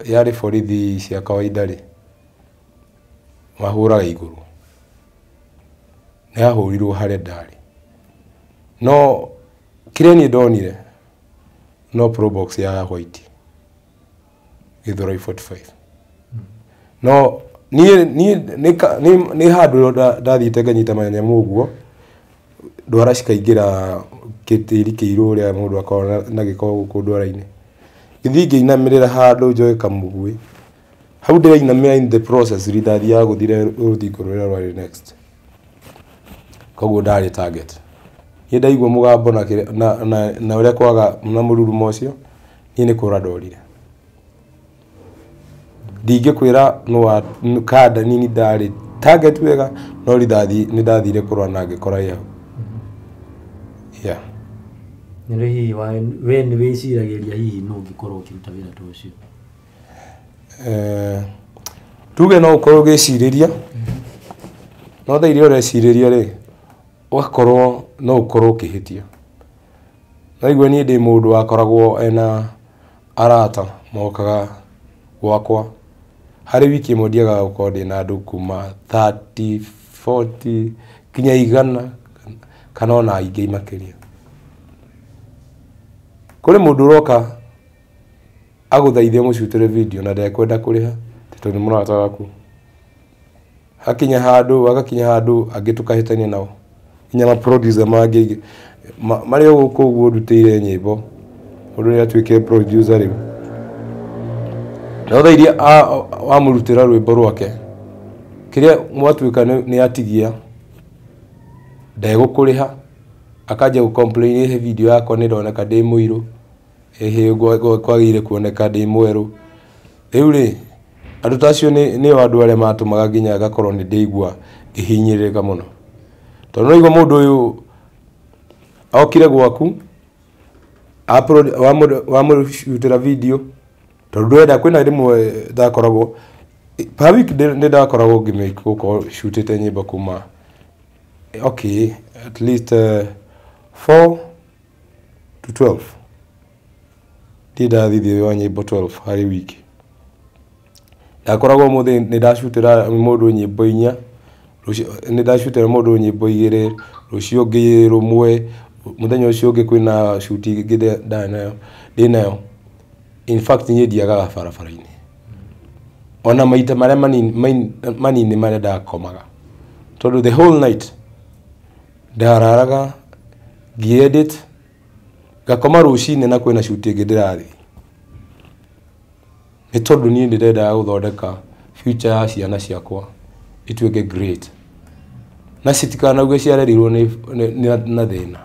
yarĩ borithi cia kawaida rĩ, Mahũraga igũrũ. Nĩ hahũrirwo harĩa ndarĩ. No kĩrĩa niĩ ndonire no Probox ya white Githurai 45. No niĩ nĩ handũ ndathiĩte nganyita manyamũ ũguo, ndwara cikaingĩra gĩtĩri kĩirũ ũrĩa mũndũ akoragwo na gĩko gũkũ ndwara-inĩ. Ngĩthiĩ ngĩinamĩrĩra handũ njoe kamũguĩ. Hau ndĩrainamĩra in the process rithathi yagũthire rũthingo rũrĩa rwarĩ next. Koguo ndarĩ target. Niĩ ndaigua mũgambo na ũrĩa kwaga na mũrurumo ũcio, niĩ nĩ kũra ndorire. Ndingĩkwĩra no kanda nini ndarĩ target wega, no rithathi nĩ ndathire kũrora na ngĩkora ĩ hau. Yeah. Nĩ hihi we nĩ wĩciragĩria hihi no ũngĩkorwo ũkĩruta wĩra ta ũcio? Tuge no ũkorwo ũgĩcirĩria, no thaa iria ũrecirĩria rĩ, ũgakorwo no ũkorwo ũkĩhĩtia. Naigua niĩ ndĩ mũndũ wakoragwo ena arata mokaga gwakwa. Harĩ wiki ĩmwe ndiagaga gũkorwo ndĩna andũ kuma 30, 40 nginya 100 kana ona aingĩ makĩria. Kũrĩ mũndũ ũroka agũthaithe ũmũcutĩre video na ndekwenda kũrĩha tondũ nĩ mũrata waku. Hakinya handũ, agakinya handũ angĩ tũkahĩtania nao. Nginya ma producer mangĩ marĩ o gũkũ ũguo ndutĩire nyĩmbo. Mũndũ ũrĩa atuĩkire producer rĩu. No thaa iria wamũrutĩra rwĩmbo rwake, kĩrĩa mwatuĩka nĩ atigia, ndegũkũrĩha, akanjia gũ complain ĩhĩ video yakwa nĩ ĩroneka ndĩ mũirũ, ĩhĩ kwagĩrĩire kuoneka ndĩ mwerũ. Rĩu rĩ, andũ ta acio nĩo andũ arĩa matũmaga nginya ngakorwo nĩ ndĩigua ngĩhinyĩrĩrĩka mũno. Tondũ no igua mũndũ ũyũ okire gwaku, wamũcutĩra video, tondũ ndwenda kwĩna rĩmwe ndakoragwo per week nĩ ndakoragwo ngĩmake gũkorwo cutĩte nyĩmbo kuma okay at least 4 to 12. Ndirĩ ndathiĩ thĩ wa nyĩmbo 12 harĩ wiki. Ndakoragwo ũmũthĩ nĩ ndacutĩra mũndũ nyĩmbo 4, nĩ ndacutĩra mũndũ nyĩmbo 2, rũciũ ũngĩ rũmwe, mũthenya ũcio ũngĩ kwĩna shoot ĩngĩ ndarĩ nayo, ndĩnayo. In fact niĩ ndiagaga barabara-inĩ. Ona maita marĩa manini marĩa ndakomaga. Tondũ the whole night ndararaga ngĩ-edit, ngakoma rũcinĩ na kwĩna shoot ĩngĩ ndĩrathiĩ. Nĩ tondũ niĩ ndĩrendaga gũthondeka future ya ciana ciakwa ituĩke great. Na citikanauge ciarerirwo na thĩna.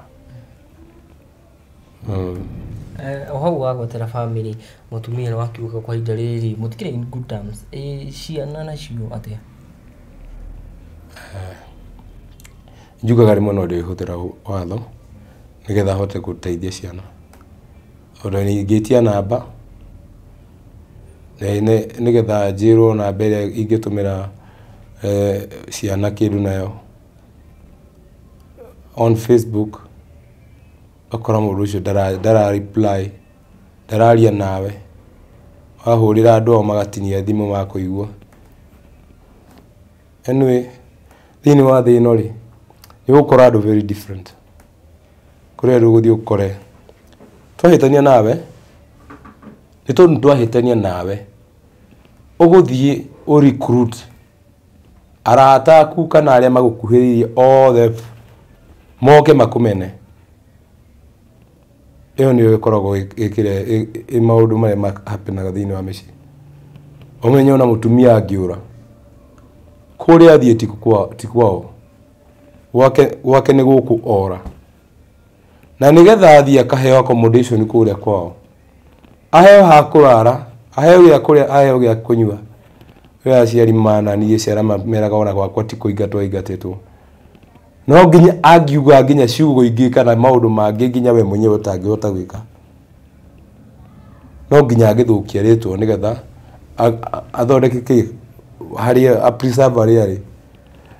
O hau wagwetera family, mũtumia nĩ wakiuga kwa ihinda rĩrĩ mũtikĩrĩ in good terms. Ciana nacio atĩa? Njugaga rĩmwe no ndĩhũthĩra watho nĩgetha hote gũteithia ciana. Ona ingĩtia namba nĩgetha njĩrwo namba ĩrĩa ingĩtũmĩra ciana kĩndũ nayo on Facebook, ũgakora mũndũ ũcio ndara reply, ndararia nawe. Wahũrĩra andũ ao magatinia thimũ makũigua. Anyway, thĩinĩ wa thĩ ĩno rĩ, nĩ ũgũkora andũ very different. Kũrĩ andũ ũgũthiĩ ũkore twahĩtania nawe, nĩ tondũ twahĩtania nawe, ũgũthiĩ ũ recruit arata aku kana arĩa magũkuhĩrĩirie othe moke makũmene. Ĩyo nĩyo ĩkoragwo ĩ maũndũ marĩa happenaga thĩinĩ wa mĩciĩ. Ũmenye ona mũtumia angĩũra, kũrĩa athiĩ ti kwao, gwake nĩ gũkũ ora. Na nĩgetha athiĩ akaheo accommodation kũrĩa kwao, aheo ha kũrara, aheo gĩa kũrĩa, aheo gĩa kũnyua. Rĩrĩa aciari mananirie ciana meraga ona gwakwa ti kũingatwo aingatĩtwo. No nginya angiuga nginya ciugo ingĩ kana maũndũ mangĩ nginya we mwenyewe ũtangĩhota gwĩka. No nginya angĩthũkia rĩtwa nĩgetha athondeke kĩ harĩa a preserve harĩa arĩ.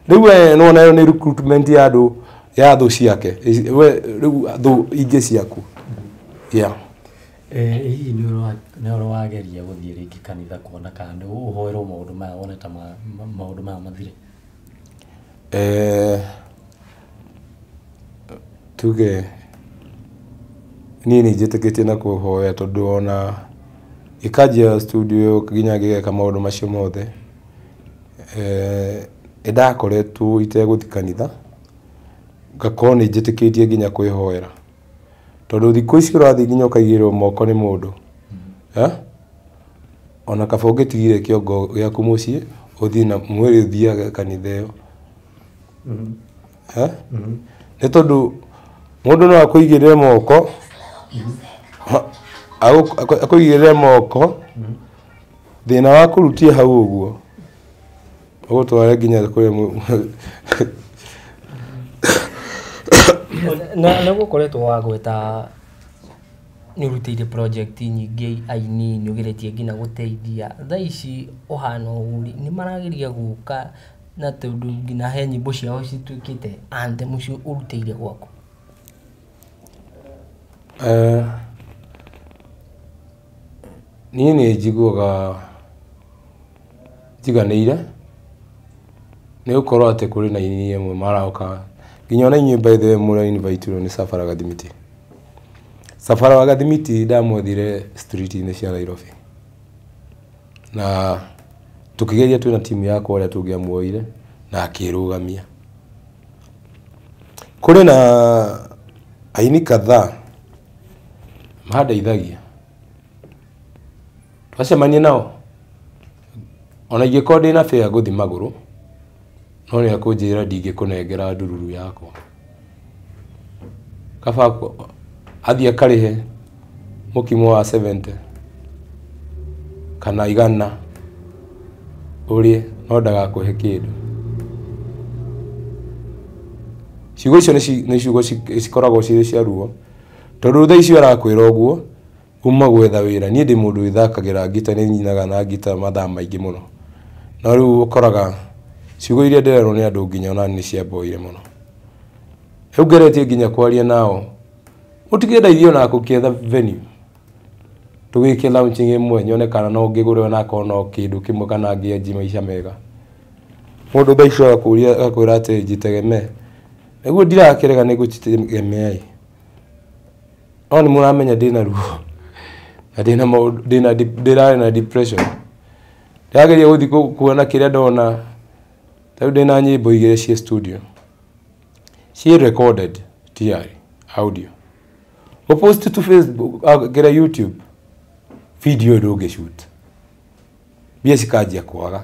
Rĩu we nĩwona ĩyo nĩ recruitment ya andũ ya thũ ciake, we rĩu thũ ingĩ ciaku. Yeah. Hihi nĩ ũrĩ wageria gũthiĩ rĩngĩ kanitha kuona kana nĩ ũhoerwo maũndũ maya wone ta maũndũ maya mathire? Tuge niĩ nĩ njĩtĩkĩtie na kũhoya tondũ ona gĩkanjia studio nginya ngĩgeka maũndũ macio mothe, nĩ ndakoretwo itegũthiĩ kanitha, ngakorwo nĩ njĩtĩkĩtie nginya kwĩhoera. Tondũ thikũ ici ũrathiĩ nginya ũkaigĩrĩrwo moko nĩ mũndũ. Ona kaba ũngĩtigire kĩongo gĩaku mũciĩ ũthiĩ na mwĩrĩ ũthiage kanitha ĩyo. Nĩ tondũ mũndũ no akũigĩrĩre moko, akũigĩrĩre moko, thĩna wa kũrutia hau ũguo ũgũtware nginya kũrĩa na nĩ gũkoretwo wagweta nĩ ũrutĩire project nyingĩ aini, nĩ ũgeretie nginya gũteithia. Thaa ici ũhana ũguo rĩ, nĩ marageria gũka na tondũ nginya he nyĩmbo ciao cituĩkĩte anthem cio ũrutĩire gwaku? Niĩ nĩ njiguaga njiganĩire nĩ gũkorwo atĩ kũrĩ na aini amwe maroka nginya ona inyuĩ by the way mũrĩa invite irwo nĩ Safara Gathimiti. Safara wa Gathimiti ndamwethire street-inĩ cia Nairobi na tũkĩgeria twĩna timu yakwa ũrĩa tũngĩamuoire na akĩrũgamia. Kũrĩ na aini kadhaa mandeithagia, twacemania nao ona ingĩkorwo ndĩna fare ngũthiĩ magũrũ, no nĩ akũnjĩra ndingĩkũnengera ndururu yakwa, kaba athiĩ akarĩhe mũkimo wa 70 kana 100 ũrĩe, no ndagakũhe kĩndũ. Ciugo icio nĩ ciugo cikoragwo cirĩ cia ruo, tondũ thaa icio arakwĩra ũguo uma gwetha wĩra. Niĩ ndĩ mũndũ wĩthakagĩra ngita, nĩ nyinaga na ngita mathaa maingĩ mũno, no rĩu ũkoraga ciugo iria ndĩrerwo nĩ andũ nginya ona nĩ ciamboire mũno. Rĩu ngeretie nginya kwaria nao, mũtikĩndeithie ona gũkĩetha venue tũgĩke launching ĩmwe, nyone kana no ngĩgũre onakorwo no kĩndũ kĩmwe kana ngĩanjie maica mega. Mũndũ thaa icio agakũria agakwĩra atĩ njitegemee, nĩguo ndirakĩrega nĩ ngũjitegemea ĩ, no nĩ mũramenya ndĩna ruo na ndĩna maũndũ, ndĩrarĩ na depression. Ndĩrageria gũthiĩ kuona kĩrĩa ndona, rĩu ndĩna nyĩmbo igĩrĩ ciĩ studio ciĩ recorded tayari audio, ũpost to Facebook, kĩrĩa YouTube video ndũngĩ shoot, mbia cikanjia kwaga,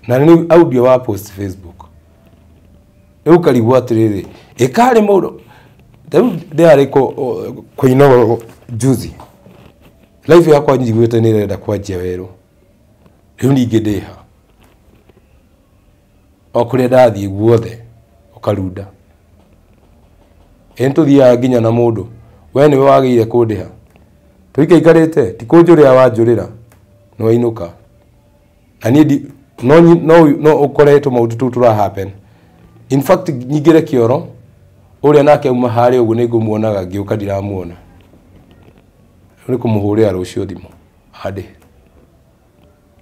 na nĩ audio wa post Facebook. Rĩu ũkarigwo atĩrĩrĩ, ĩkarĩ mũndũ rĩu ndĩrarĩ kũinogoro juzi, life yakwa njiguĩte nĩ ĩrenda kwanjia werũ. Rĩu ningĩ ndĩha o kũrĩa ndathiĩ guothe ũkarunda, ĩ nĩtũthiaga nginya na mũndũ, we nĩwe wagĩrĩire kũndĩha, tũikaikarĩte ti kũnjũrĩra wanjũrĩra nĩ wainũka. Na niĩ no ũkore tũmaũndũ tũu tũra happen. In fact nyingĩre kĩoro ũrĩa nake auma harĩa ũguo nĩ ngũmuonaga ngĩũka ndiramuona, rĩu nĩ kũmũhũrĩra rũciũ thimũ andĩhe.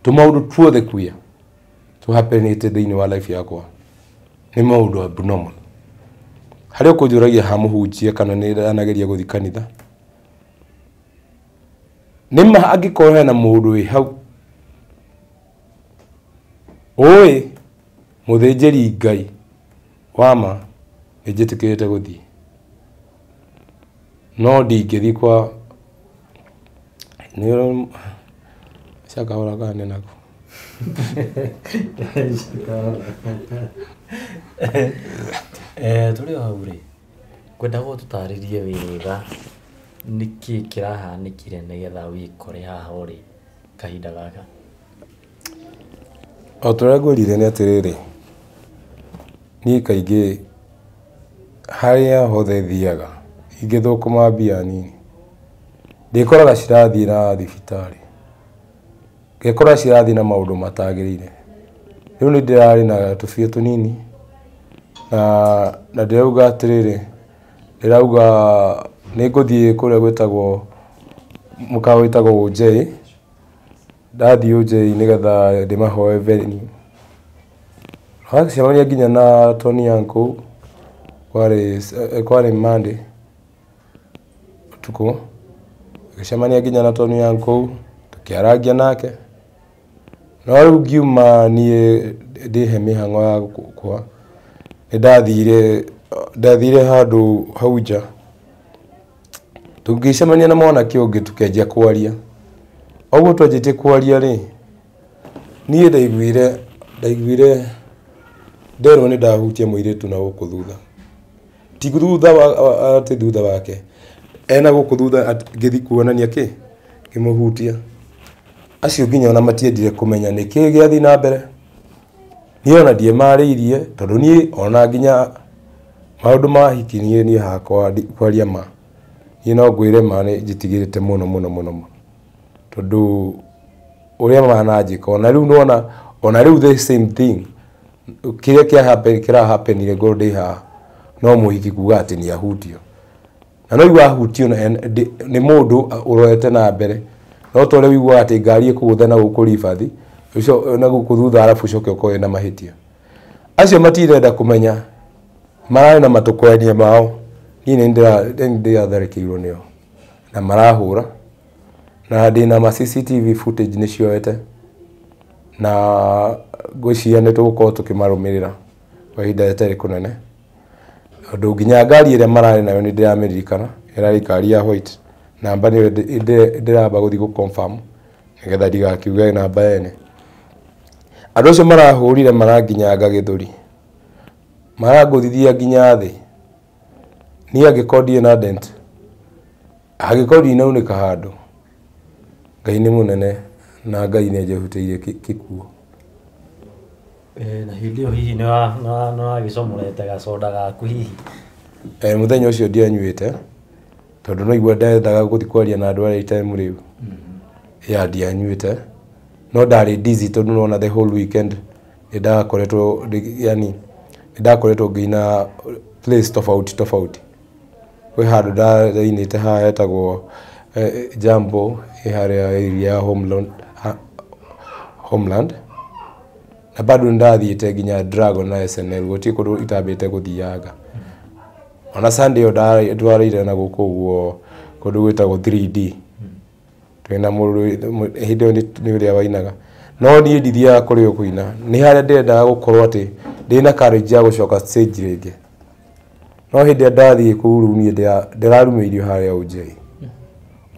Tũmaũndũ tuothe kuya tũhappenĩte thĩinĩ wa life yakwa nĩ maũndũ abnormal. Harĩa ũkũnjũragia ha mũhunjia kana nĩ ndanageria gũthiĩ kanitha, nĩ ma angĩkorwo hena mũndũ wĩ hau ũĩ mũthĩnjĩri Ngai wa ma, nĩ njĩtĩkĩrĩte gũthiĩ, no ndingĩthiĩ kwa nĩ cakahora kana nĩ nako. Tũrĩ o hau rĩ, ngwendaga ũtũtarĩrie wega nĩkĩ kĩrahanĩkire nĩgetha wĩkore haha ũrĩ kahinda gaka. O ta ũrĩa ngwĩrire nĩ atĩrĩrĩ, niĩ kaingĩ harĩa hothe thiaga ingĩthũkũma mbia nini ndĩkoraga cirathiĩ na thibitarĩ, ngekora cirathiĩ na maũndũ matagĩrĩire. Rĩu nĩ ndĩrarĩ na tũbia tũnini na ndĩrauga atĩrĩrĩ, ndĩrauga Nĩ ngũthiĩ kũrĩa gwĩtagwo mũkawa wĩtagwo OJ. Ndathiĩ OJ nĩgetha ndĩmahoe venue. Twacemania nginya na Tony Young kũu, kwarĩ Monday ũtukũ. Tũgĩcemania nginya na Tony Young kũu, tũkĩarangia nake. No rĩu ngiuma niĩ ndĩhe mĩhang'o yakwa, nĩ ndathire handũ hau nja. Tũgĩcemania na mwanake ũngĩ tũkĩanjia kwaria. O ũguo twanjĩtie kwaria rĩ, niĩ ndaiguire nderwo nĩ ndahutia mũirĩtu na gũkũ thutha. Ti thutha wa atĩ thutha wake, ena gũkũ thutha ngĩthiĩ kuonania kĩ, ngĩmũhutia. Acio nginya ona matiendire kũmenya nĩkĩ gĩathiĩ na mbere. Niĩ ona ndiemarĩirie tondũ niĩ ona nginya maũndũ ma hiki niĩ hakwa kwaria ma. Niĩ no ngwĩre ma nĩ njĩtigĩrĩte mũno mũno mũno mũno. Tondũ ũrĩa mananjĩka ona rĩu nĩwona ona rĩu the same thing kĩrĩa kĩa happen kĩra happenire ngorwo ndĩ haha no mũhiki kuga atĩ nĩ ahutio. Na no igua ahutio nĩ mũndũ ũrorete na mbere. No ta ũrĩa ũiguaga atĩ ngari ĩkũgũtha na gũkũ ribathi, ũcio na gũkũ thutha arabu ũcoke ũkorwo wĩna mahĩtia. Acio matirenda kũmenya, mararĩ na matũkũyania mao. Niĩ nĩ ndĩratharĩkĩirwo nĩo na marahũra. Na ndĩna ma CCTV footage nĩcioete na ngwĩciria nĩ tũgũkorwo tũkĩmarũmĩrĩra kwa ihinda rĩtarĩ kũnene. Tondũ nginya ngari ĩrĩa mararĩ nayo nĩ ndĩramĩririkana, ĩrarĩ ngari ya white. Namba nĩyo ndĩramba gũthiĩ gũ confirm nĩgetha ndigakiuge namba ene. Andũ acio marahũrire maranginyanga gĩthũri, marangũthithia nginya thĩ. Niĩ angĩkorwo ndirĩ na dent, angĩkorwo ndinaunĩka handũ, Ngai nĩ mũnene na Ngai nĩ anjĩhutĩirie kĩkuũ. Na hĩndĩ ĩyo hihi nĩ wagĩcomorete gacoda gaku hihi? Mũthenya ũcio ndianyuĩte tondũ no igua ndethaga gũthiĩ kwaria na andũ arĩa itarĩ rĩu. Ya ndianyuĩte no ndarĩ dizzy tondũ nĩwona the whole weekend nĩ ndakoretwo yani nĩ ndakoretwo ngĩina place tofauti tofauti. Kwĩ handũ ndainĩte haha hetagwo Jambo ĩ harĩa area ya Homeland. Na bado ndathiĩte nginya Dragon na SNL gũtirĩ kũndũ itambĩte gũthianga. Ona Sunday ĩyo ndwarĩire na gũkũ ũguo kũndũ gwĩtagwo 3D. Twĩna mũndũ hĩndĩ ĩyo nĩ ũrĩa wainaga. No niĩ ndithiaga kũrĩ o kũina. Nĩ harĩa ndĩrendaga gũkorwo atĩ ndĩna courage ya gũcoka stage rĩngĩ. No hĩndĩ ĩrĩa ndathiĩ kũu rĩu niĩ ndĩrarumĩirio harĩa OJ.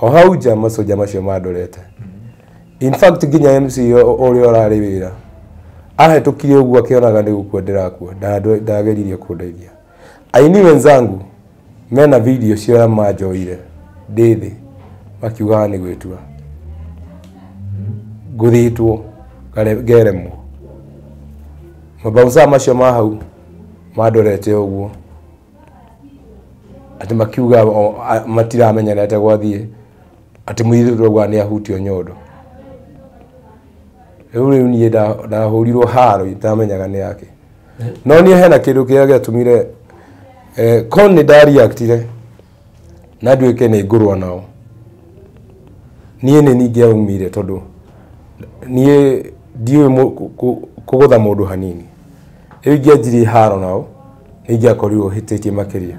O hau nja macoja macio mandorete. In fact nginya MC ũrĩa ũrarĩ wĩra ahĩtũkire ũguo akĩonaga nĩ gũkua ndĩrakua, ndageririe kũndeithia. Aini wenzangu mena video cia manjoire ndĩ thĩ makiugaga nĩ gwĩtua. Ngũthĩtwo ngeremwo. Mabouncer macio ma hau mandorete ũguo atĩ makiuga matiramenya nĩ atĩa gwathiĩ, atĩ mũirĩtu ũrauga nĩ ahutio nyondo. Rĩu niĩ ndahũrirwo haro itamenyaga nĩ yake. No niĩ hena kĩndũ kĩrĩa gĩatũmire korwo nĩ ndareactire na nduĩke nĩ ngũrũa nao, niĩ nĩ ningĩaumire tondũ niĩ ndiũĩ kũgũtha mũndũ hanini. Rĩu ingĩanjirie haro nao nĩ ingĩakorirwo hĩtĩtie makĩria.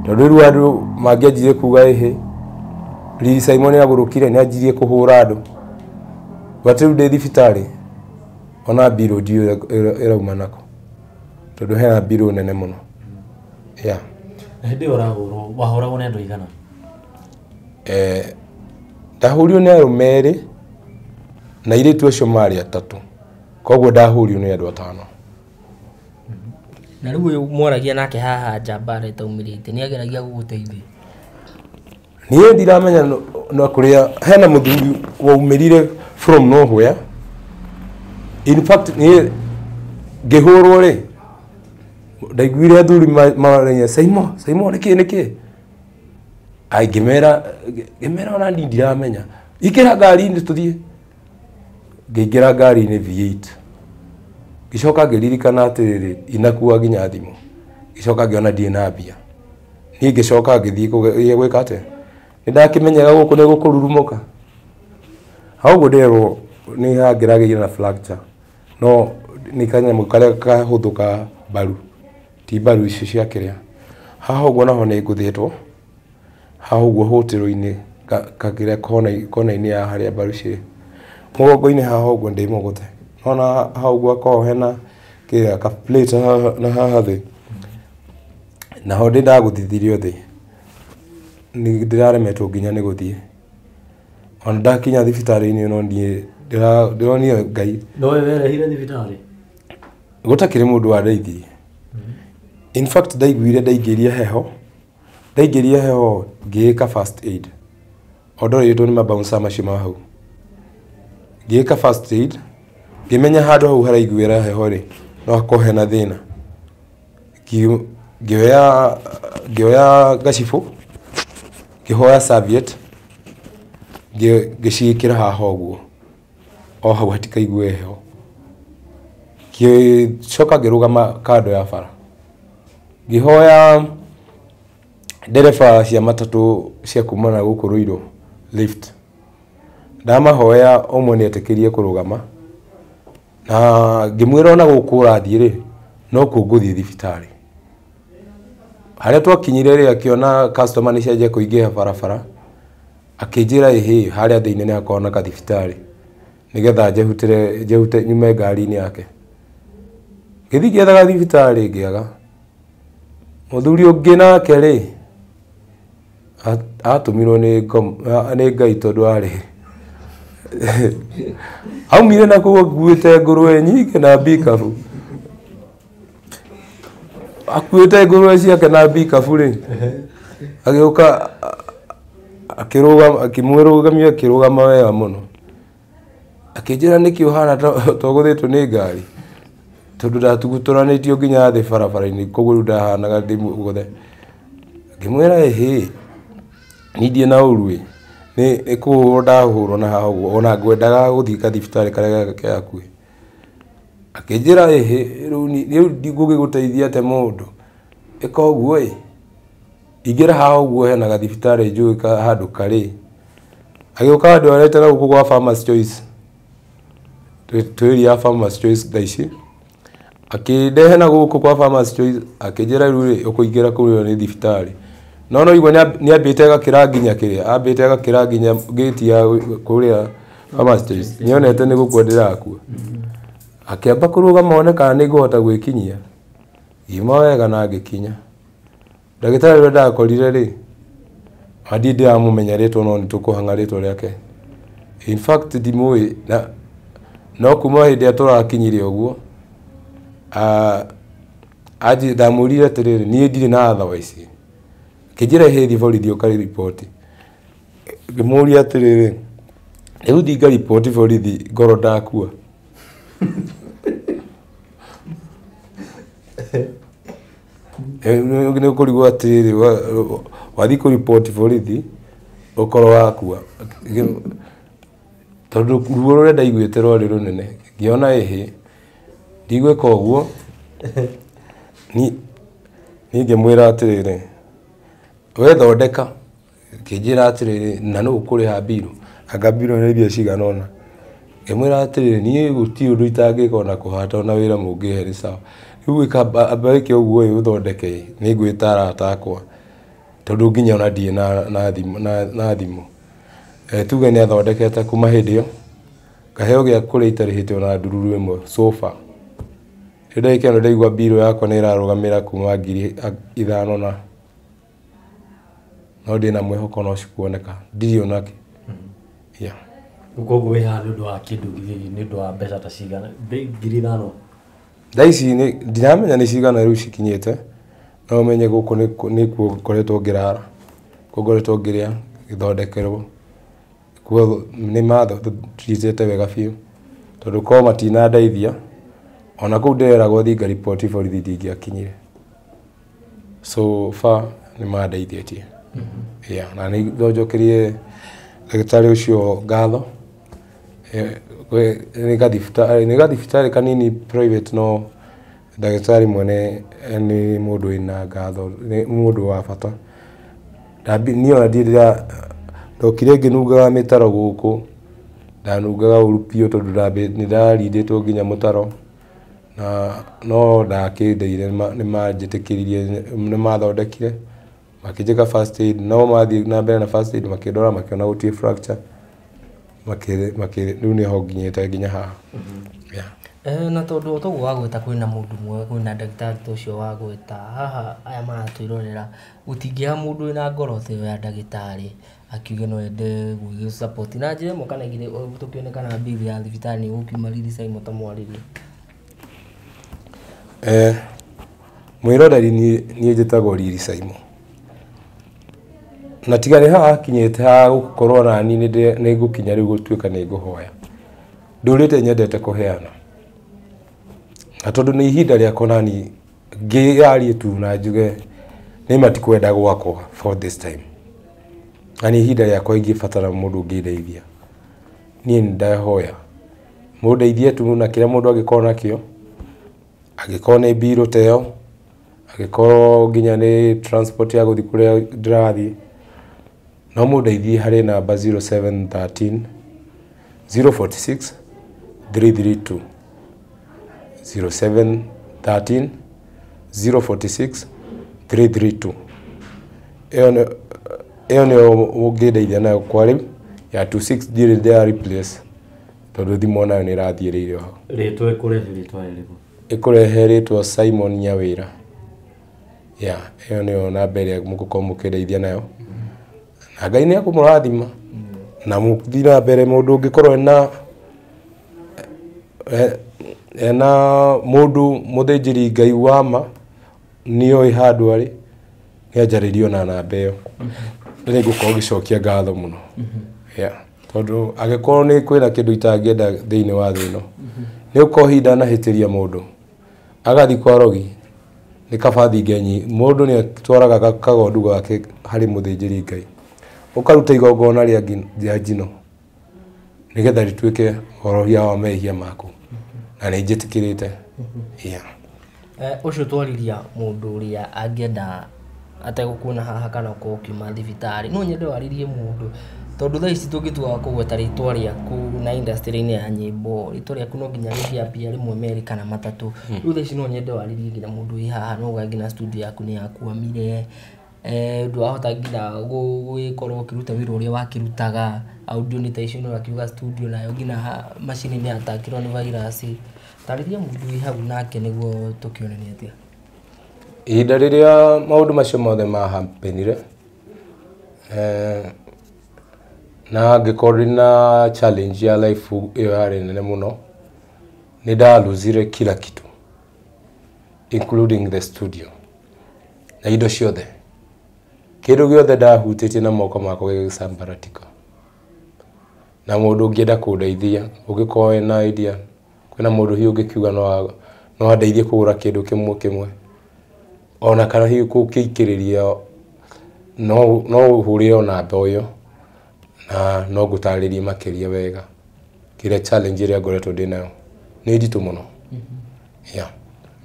Tondũ rĩu andũ mangĩanjirie kuga ĩhĩ, Lili Simon nĩ agũrũkire nĩ anjirie kũhũra andũ. But rĩu ndĩ thibitarĩ ona mbirũ ndiũĩ ĩrauma nakũ tondũ hena mbirũ nene mũno. Yeah. Na hĩndĩ ĩyo ũrahũrwo wahũragwo nĩ andũ aigana? Ndahũrirwo nĩ arũme erĩ na airĩtu acio marĩ atatũ, koguo ndahũrirwo nĩ andũ atano. Na rĩu ũyũ mwaragia nake haha nja mbara ĩtaumĩrĩte nĩ ageragia gũgũteithia? Niĩ ndiramenya na kũrĩa hena mũthuri waumĩrire from nowhere. In fact niĩ ngĩhũrwo rĩ, ndaiguire athuri maragia Saimo, Saimo nĩkĩ nĩkĩ? Ai ngĩmera ona niĩ ndiramenya. Ingĩra ngari-inĩ tũthiĩ. Ngĩingĩra ngari-inĩ V8. Ngĩcoka ngĩririkana atĩrĩrĩ, inakua nginya thimũ. Ngĩcoka ngĩona ndirĩ na mbia. Niĩ ngĩcoka ngĩthiĩ gwĩka atĩa? Nĩ ndakĩmenyaga gũkũ nĩ gũkũrurumũka. Hau ũguo ndĩrerwo nĩ hangĩragĩire na fracture. No nĩ kanyamũ karĩa kahũthũ ka mbaru. Ti mbaru icio cia kĩrĩa. Haha ũguo naho nĩ ngũthĩtwo. Haha ũguo hũtĩro-inĩ kakĩrĩa kona-inĩ ya harĩa mbaru cirĩ. Mũgongo-inĩ haha ũguo ndĩ mũgũthe. Nona haha ũguo hakoragwo hena kĩrĩa ka plate na haha thĩ. Naho ndĩ ndagũthithirio thĩ. Nĩ ndĩraremetwo nginya nĩ gũthiĩ. Ona ndakinya thibitarĩ-inĩ no niĩ ndĩronire Ngai. No we werehire thibitarĩ? Gũtakĩrĩ mũndũ wandeithirie. In fact ndaiguire ndaingĩria heho. Ndaingĩria heho ngĩĩka first aid. O ndorĩtwo nĩ mabouncer macio ma hau. Ngĩĩka first aid, ngĩmenya handũ hau haraiguĩra heho rĩ, no hakorwo hena thĩna. Ngĩoya gacibũ, ngĩhoya serviette, ngĩciĩkĩra haha ũguo. O hau hatikaigue heho. Ngĩcoka ngĩrũgama kando ya bara. Ngĩhoya ndereba cia matatũ cia kuma na gũkũ Ruiru lift. Ndamahoya ũmwe nĩ etĩkĩrie kũrũgama. Na ngĩmwĩra ona gũkũ ũrathiĩ rĩ, no kuo ngũthiĩ thibitarĩ. Harĩa twakinyire rĩ, akĩona customer nĩ cianjia kũingĩha barabara. Akĩnjĩra ĩhĩ, harĩa thĩinĩ nĩ hakoragwo na kathibitarĩ. Nĩgetha njehute nyume ngari-inĩ yake. Ngĩthiĩ ngĩethaga thibitarĩ ngĩaga. Mũthuri ũngĩ nake rĩ, atũmirwo nĩ Ngai tondũ arĩ. Aumire na kũu akuĩte ngũrwe nyingĩ na mbikabu. Akuĩte ngũrwe ciake na mbikabu rĩ, agĩũka akĩrũgama, akĩmũrũgamia, akĩrũgama wega mũno. Akĩnjĩra nĩkĩ ũhana ta ũgũthĩtwo nĩ ngari. Tondũ ndatugutũranĩtio nginya thĩ barabara-inĩ, koguo rĩu ndahanaga ndĩ mũgũthe. Ngĩmwĩra ĩhĩ, niĩ ndirĩ na ũru ĩ, nĩ kũhũrwo ndahũrwo na haha ũguo, ona ngwendaga gũthiĩ gathibitarĩ karĩa ke hakuhĩ. Akĩnjĩra ĩhĩ, rĩu ngũgĩgũteithia atĩa mũndũ? Ĩka ũguo ĩ, ingĩra haha ũguo hena gathibitarĩ njũĩ handũ karĩ. Agĩũka andwarĩte na gũkũ gwa Farmers Choice. Twĩ ya Farmers Choice thaa ici. Akĩndehe na gũkũ kwa Farmers Choice, akĩnjĩra rĩu rĩ, ũkũingĩra kũu ĩyo nĩ thibitarĩ. No no igua nĩ ambĩte agakĩra nginya kĩrĩa, ambĩte agakĩra nginya gate ya kũrĩa Farmers Choice. Nĩonete nĩ gũkua ndĩrakua. Akĩamba kũrũgama one kana nĩ ngũhota gwĩkinyia. Ngiuma wega na ngĩkinya. Ndagĩtarĩ ũrĩa ndakorire rĩ, ndirĩ ndĩramũmenya rĩtwa no nĩtũkũhang'a rĩtwa rĩake. In fact ndimũĩ na no kuma hĩndĩ ĩrĩa tũrakinyire ũguo, ndamwĩrire atĩrĩrĩ, niĩ ndirĩ na otherwise. Akĩnjĩra ĩhĩ thiĩ borithi ũkariboti. Ngĩmũria atĩrĩrĩ, rĩu thiĩ ngariboti borithi ngorwo ndakua. Nĩ ũkũrigwo atĩrĩrĩ, wathiĩ kũriboti borithi ũkorwo wakua. Tondũ ruo rũrĩa ndaiguĩte rwarĩ rũnene, ngĩona ĩhĩ, ndigwĩka ũguo. Niĩ ngĩmwĩra atĩrĩrĩ, we thondeka. Akĩnjĩra atĩrĩrĩ, na nũ ũkũrĩha mbirũ? Anga mbirũ nĩ mbia cigana ũna. Ngĩmwĩra atĩrĩrĩ, niĩ gũtirĩ ũndũ itangĩka ona kũhata ona wĩra mũngĩhe nĩ sawa. Rĩu amba wĩke ũguo ĩ, ũthondeke, nĩ ngwĩta arata akwa. Tondũ nginya ona ndirĩ na thimũ. Tuge nĩ athondekete kuma hĩndĩ ĩyo, ngaheo gĩa kũrĩa itarĩhĩte ona ndururu ĩmwe so far. Rĩu ndagĩka ĩno ndaigua mbirũ yakwa nĩ ĩrarũgamĩra kuma 5,000 na no ndĩna mwĩhoko no cikuoneka, ndirĩ ona kĩ. Yeah. Koguo wĩ haha nĩ ũndũ wa kĩndũ nĩ ũndũ wa mbeca ta cigana? 5,000? Thaa ici ndiramenya nĩ cigana rĩu cikinyĩte, no menye gũkũ nĩkuo ngoretwo ngĩrara, kuo ngoretwo ngĩrĩa, ngĩthondekerwo. Kuo nĩ matreatĩte wega biũ, tondũ korwo matinandeithia, ona kũu ndĩreragwo thiĩ ngariboti borithi ndingĩakinyire. So far nĩ mandeithĩtie. Yeah, na nĩ njokerie ndagĩtarĩ ũcio ngatho. Nĩ gathibitarĩ kanini private no Ndagĩtarĩ mwene nĩ mũndũ wĩna ngatho, nĩ mũndũ wa bata. Niĩ ona ndirĩ ndokire ngĩnungaga mĩtaro gũkũ, ndanungaga ũru biũ tondũ nĩ ndarindĩtwo nginya mũtaro, na no ndakĩndeire nĩ manjĩtĩkĩririe, nĩ mathondekire makĩnjĩka first aid, no mathiĩ na mbere na first aid makĩndora makĩona gũtirĩ fracture, rĩu nĩho nginyĩte nginya haha. Yeah. Na tondũ toguo wagweta kwĩna mũndũ mwega, kwĩna ndagĩtarĩ ta ũcio wagweta haha, aya maratwĩrorera gũtingĩaga mũndũ wĩna ngoro ta ĩyo ya ndagĩtarĩ akiuge no ende gũgĩ support na njĩra ĩmwe kana igĩrĩ, tũkĩone kana bill ya thibitarĩ nĩ ĩgũkiuma Lily Simon ta mwarĩrie. Mwĩroreri niĩ njĩtagwo Lily Simon, na tiga nĩ haha hakinyĩte ha gũkorwo nani nĩ ngũkinya rĩu gũtuĩka nĩ ngũhoya. Ndũrĩte nyendete kũheana, na tondũ nĩ ihinda rĩakwa nani ngĩarie tu na njuge nĩ matikwenda gwakwa for this time, na nĩ ihinda rĩakwa ingĩbatara mũndũ ũngĩndeithia, niĩ nĩ ndahoya mũndeithie tu na kĩrĩa mũndũ angĩkorwo nakĩo, angĩkorwo nĩ mbirũ ta ĩyo, angĩkorwo nginya nĩ transport ya gũthiĩ kũrĩa ndĩrathiĩ, no mũndeithie harĩ namba 0713 046 332, 0713 046 332. Ĩyo nĩyo ũngĩndeithia nayo kwa rĩu ya 26 ndirĩ ndĩra replace tondũ thimũ onayo nĩ ĩrathiĩrĩire hau. Rĩtwa ĩkũrehe rĩtwa rĩrĩkũ? Ĩkũrehe rĩtwa Simon Nyawĩra. Yeah, ĩyo nĩyo namba ĩrĩa mũgũkorwo mũkĩndeithia nayo, na Ngai nĩ ekũmũrathima na mũthiĩ na mbere. Mũndũ ũngĩkorwo ena mũndũ mũthĩnjĩri Ngai wa ma nĩoĩ handũ arĩ, nĩ anjarĩrie ona namba ĩyo, nĩ ngũkorwo ngĩcokia ngatho mũno. Yeah, tondũ angĩkorwo nĩ kwĩna kĩndũ itangĩenda thĩinĩ wa thĩ ĩno, nĩ ũkorwo hihi ndanahĩtĩria mũndũ agathiĩ kwa rogi, nĩ kaba thiĩ ngenyi. Mũndũ nĩ atwaraga kagondu gake harĩ mũthĩnjĩri Ngai, ũkaruta igongona rĩa njino nĩgetha rĩtuĩke horohia wa mehia maku, na nĩ njĩtĩkĩrĩte. Yeah. Ũcio twariria mũndũ ũrĩa angĩenda ategũkuona haha kana ũkorwo ũkiuma thibitarĩ, no nyende warĩrie mũndũ tondũ thaa ici tũngĩtua kũgweta rĩtwa rĩaku na industry-inĩ ya nyĩmbo, rĩtwa rĩaku no nginya rĩngĩambia rĩmwe merĩ kana matatũ. Rĩu thaa ici no nyende warĩrie nginya mũndũ wĩ haha, no uga nginya studio yaku nĩ yakwamire, ndwahota nginya gũgĩkorwo ũkĩruta wĩra ũrĩa wakĩrutaga, audio nĩ ta icio, nĩ ũrakiuga studio nayo nginya macini nĩ yatakirwo nĩ virus. Tarĩria mũndũ wĩ hau nake nĩguo tũkĩone nĩ atĩa. Ihinda rĩrĩa maũndũ macio mothe mahapenire, na ngĩkorwo ndĩna challenge ya life ĩyo yarĩ nene mũno, nĩ ndaluzire kila kitu including the studio na indo ciothe, kĩndũ gĩothe ndahutĩtie na moko makwa gĩgĩcambaratika. Na mũndũ ũngĩenda kũndeithia, ũngĩkorwo wĩna idea, kwĩna mũndũ hihi ũngĩkiuga no andeithie kũgũra kĩndũ kĩmwe kĩmwe, ona kana hihi gũkĩikĩrĩria, no ũhũrĩre o namba ĩyo na no ngũtarĩrie makĩria wega kĩrĩa challenge ĩrĩa ngoretwo ndĩ nayo nĩ nditũ mũno. Yeah.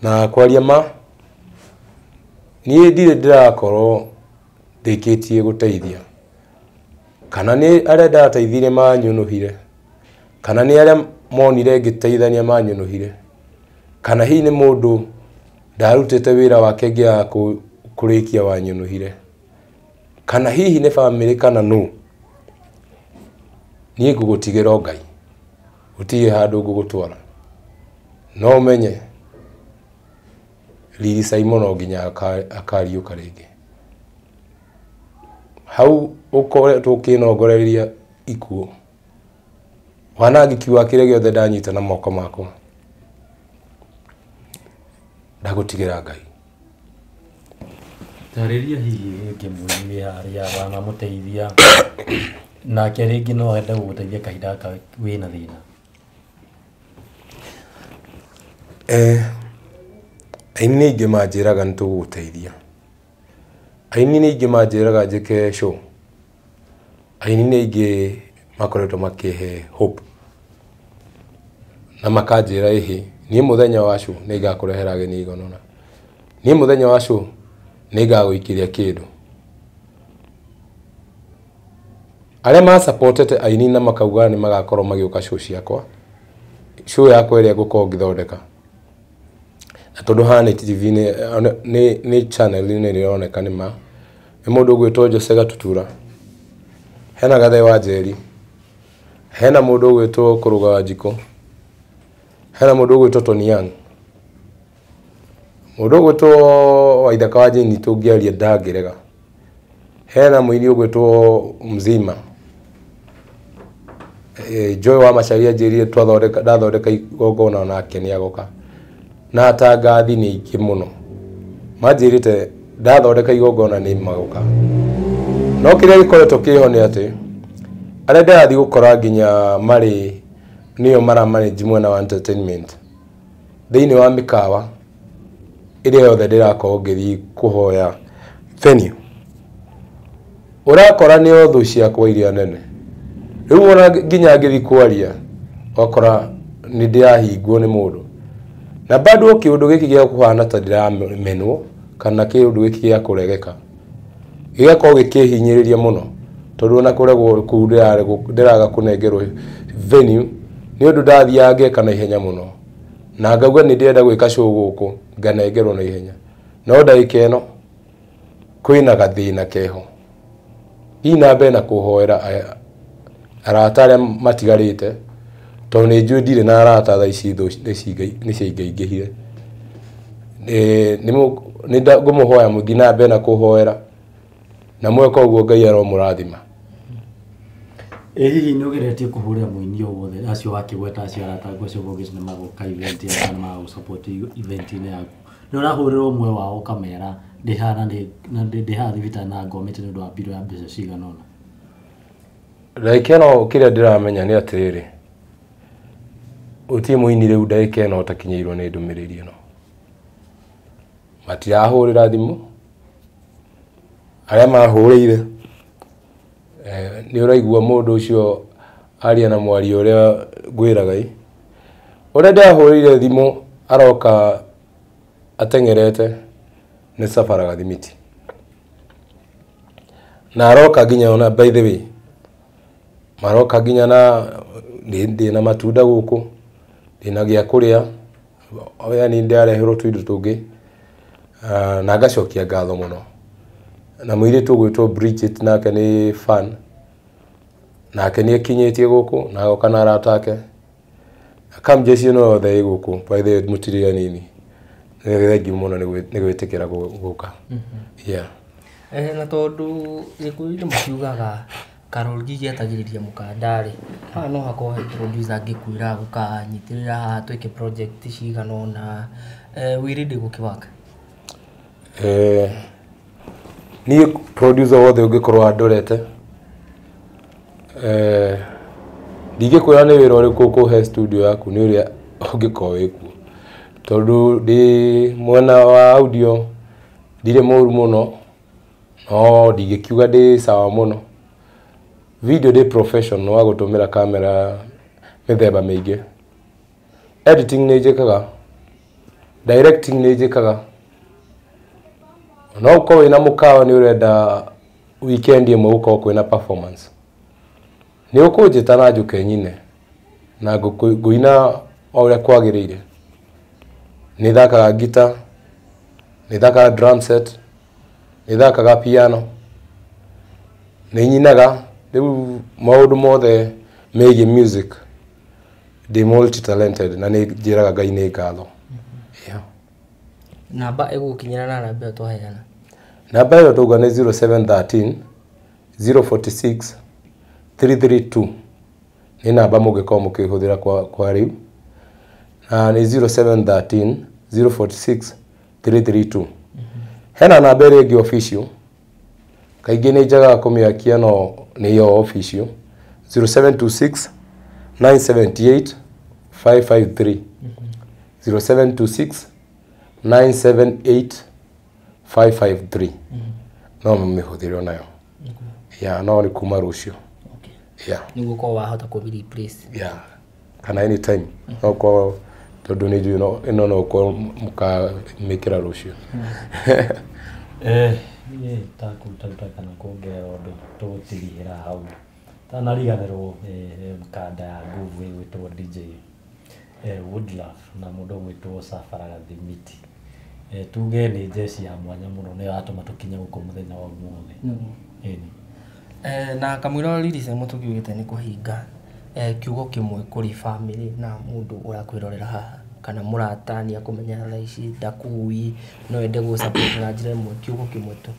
Na kwaria ma, niĩ ndirĩ ndĩrakorwo ndĩkĩtie gũteithia, kana nĩ arĩa ndateithirie manyũnũhire, kana nĩ arĩa monire ngĩteithania manyũnũhire, kana hihi nĩ mũndũ ndarutĩte wĩra wake ngĩaga kũrĩkia wanyũnũhire, kana hihi nĩ bamĩrĩ kana nũ. Niĩ ngũgũtigĩra o Ngai, gũtirĩ handũ ngũgũtwara, no ũmenye Lily Simon no nginya akariũka rĩngĩ. Hau ũkoretwo ũkĩnongoreria ikuũ, wanangĩki wa kĩrĩa gĩothe ndanyita na moko makwa, ndagũtigĩra Ngai. Tarĩria hihi rĩngĩ mũini wĩ harĩa wanamũteithia nake rĩngĩ no ende gũgũteithia kahinda gaka wĩna thĩna. Aini nĩ aingĩ manjĩraga nĩ tũgũgũteithia, aini nĩ aingĩ manjĩraga njĩke show, aini nĩ aingĩ makoretwo makĩhe hope, Na makanjĩra ĩhĩ niĩ mũthenya wa show nĩ ngakũrehera ageni aigana ũna, niĩ mũthenya wa show nĩ ngagũikĩria kĩndũ. Arĩa masupportete aini na makauga nĩ magakorwo magĩũka show ciakwa, show yakwa ĩrĩa ngũkorwo ngĩthondeka, na tondũ haha nĩ TV nĩ channel-inĩ ĩroneka nĩ ma nĩ mũndũ ũgwĩtwo Jose Gatutura, hena Gathe wa Njeri, hena mũndũ ũgwĩtwo Kũrũga wa Njikũ, hena mũndũ ũgwĩtwo Tony Young, mũndũ ũgwĩtwo Waithaka wa Jane tũngĩaria ndangĩrega, hena mũini ũgwĩtwo Mzima, Joy wa Macharia anjĩrire twathondeka ndathondeka igongona nake nĩ agoka, na atangathi nĩ aingĩ mũno manjĩrĩte ndathondeka igongona nĩ magoka. No kĩrĩa gĩkoretwo kĩho nĩ atĩ arĩa ndĩrathiĩ gũkora nginya marĩ nĩo maramanage mwena wa entertainment thĩinĩ wa mĩkawa ĩrĩa yothe ndĩrakorwo ngĩthiĩ kũhoya venue, ũrakora nĩ thũ ciakwa iria nene. Rĩu ona nginya ngĩthiĩ kwaria ũgakora nĩ ndĩrahingwo nĩ mũndũ, na bado kĩũndũ gĩkĩ gĩa kũhana ta ndĩramenwo kana kĩũndũ gĩkĩ gĩa kũregeka gĩgakorwo gĩkĩhinyĩrĩria mũno, tondũ ona kũregwo kũu ndĩraga kũnengerwo venue nĩ ũndũ ndathiaga ngeka na ihenya mũno, na ngauga nĩ ndĩrenda gwĩka show gũkũ nganengerwo na ihenya, no ndagĩka ĩno kwĩna gathĩna keho. Thiĩ na mbere na kũhoera arata arĩa matigarĩte, tondũ nĩ njũĩ ndirĩ na arata thaa ici thũ nĩ ciaingaingĩhire. Nĩ ngũmũhoya mũthiĩ na mbere na kũhoera, na mweka ũguo Ngai aromũrathima. Ĩ hihi nĩ ũgeretie kũhũrĩra mũini o wothe acio wakĩgweta acio arata aku acio ũgĩte nĩ magoka event yaku kana magagũ-support event-inĩ yaku, nĩ ũrahũrĩra ũmwe wao ũkamera ndĩ haha na ndĩ haha thibitarĩ na ngomete nĩ ũndũ wa mbirũ ya mbeca cigana ũna? Ndagĩka ĩno kĩrĩa ndĩramenya nĩ atĩrĩrĩ, gũtirĩ mũini rĩu ndagĩka ĩno ũtakinyĩirwo nĩ ndũmĩrĩri ĩno. Matirahũrĩra thimũ, arĩa mahũrĩire nĩ ũraigua mũndũ ũcio aria na mwario ũrĩa ngwĩraga ĩ, ũrĩa ndĩrahũrĩire thimũ aroka ateng'erete nĩ Safara Gathimiti, na aroka nginya ona by the way maroka nginya na ndĩna matunda gũkũ, ndĩna gĩa kũrĩa, yani ndĩrareherwo tũindo tũngĩ, na ngacokia ngatho mũno. Na mũirĩtu ũgwĩtwo Bridget nake nĩ fan, nake nĩ akinyĩtie gũkũ na agoka na arata ake. Kamjeshi ĩno yothe ĩ gũkũ by the way mũtirĩ anini, nĩ thengiũ mũno nĩ gwĩtĩkĩra gũka. Yeah. Na tondũ gĩkũyũ-inĩ makiugaga karũrigi gĩetagĩrĩria mũkanda rĩ, haha no hakorwo he producer angĩkwĩra gũkanyitĩrĩra haha twĩke project cigana ũna, wĩ ready gũkĩwaka? Niĩ producer wothe ũngĩkorwo andorete, ndingĩkwĩra nĩ wĩra ũrĩkũ ũkũhe studio yaku nĩ ũrĩa ũngĩkorwo wĩkuo, tondũ ndĩ mwena wa audio ndirĩ mũru mũno, no ndingĩkiuga ndĩ sawa mũno. Video ndĩ professional wa gũtũmĩra kamera mĩthemba mĩingĩ. Editing nĩ njĩkaga, directing nĩ njĩkaga. No ũkorwo wĩna mũkawa nĩ ũrenda weekend ĩmwe gũkorwo kwĩna performance, nĩ ũkũnjĩta na njũke nyine na ngũina o ũrĩa kwagĩrĩire. Nĩ thakaga guitar, nĩ thakaga drum set, nĩ thakaga piano, nĩ nyinaga. Rĩu maũndũ mothe megiĩ music ndĩ multi talented na nĩ njĩraga Ngai nĩ ngatho. Yeah. Namba ĩgũgũkinyĩra na namba ĩyo twaheana? Namba ĩyo tauga nĩ 0713 046 332, nĩ namba mũngĩkorwo mũkĩhũthĩra kwa rĩu, na nĩ 0713 046 332. Hena namba ĩrĩa ĩngĩ official, kaingĩ nĩ njagaga kũmĩakia no nĩyo official, 0726 978 553, 0726 978 553, no mũmĩhũthĩre onayo. Yeah, no nĩ kuma rũciũ. Okay. Yeah. Nĩguo ũkorwo wahota kũmĩ replace. Yeah. Kana anytime no ũkorwo tondũ nĩ njũĩ ĩno no ũkorwo mũkamĩkĩra rũciũ. Niĩ itakũrutaruta kana kuongerera ũndũ tũgũtirihĩra hau tanariganĩrwo kanda ya nguvu ĩgwĩtwo DJ Woodlove na mũndũ ũgwĩtwo Safara Gathimiti. Tuge nĩ njeci ya mwanya mũno nĩyo yatũma tũkinye gũkũ mũthenya wa ũmũthĩ. Ĩni. Na kamũira Lily Simon tũkiugĩte nĩ kũhinga, kiugo kĩmwe kũrĩ family na mũndũ ũrakwĩrorera haha kana mũrata nĩ akũmenya thaa ici ndakũĩ no ende gũ support na njĩra ĩmwe, kiugo kĩmwe tu.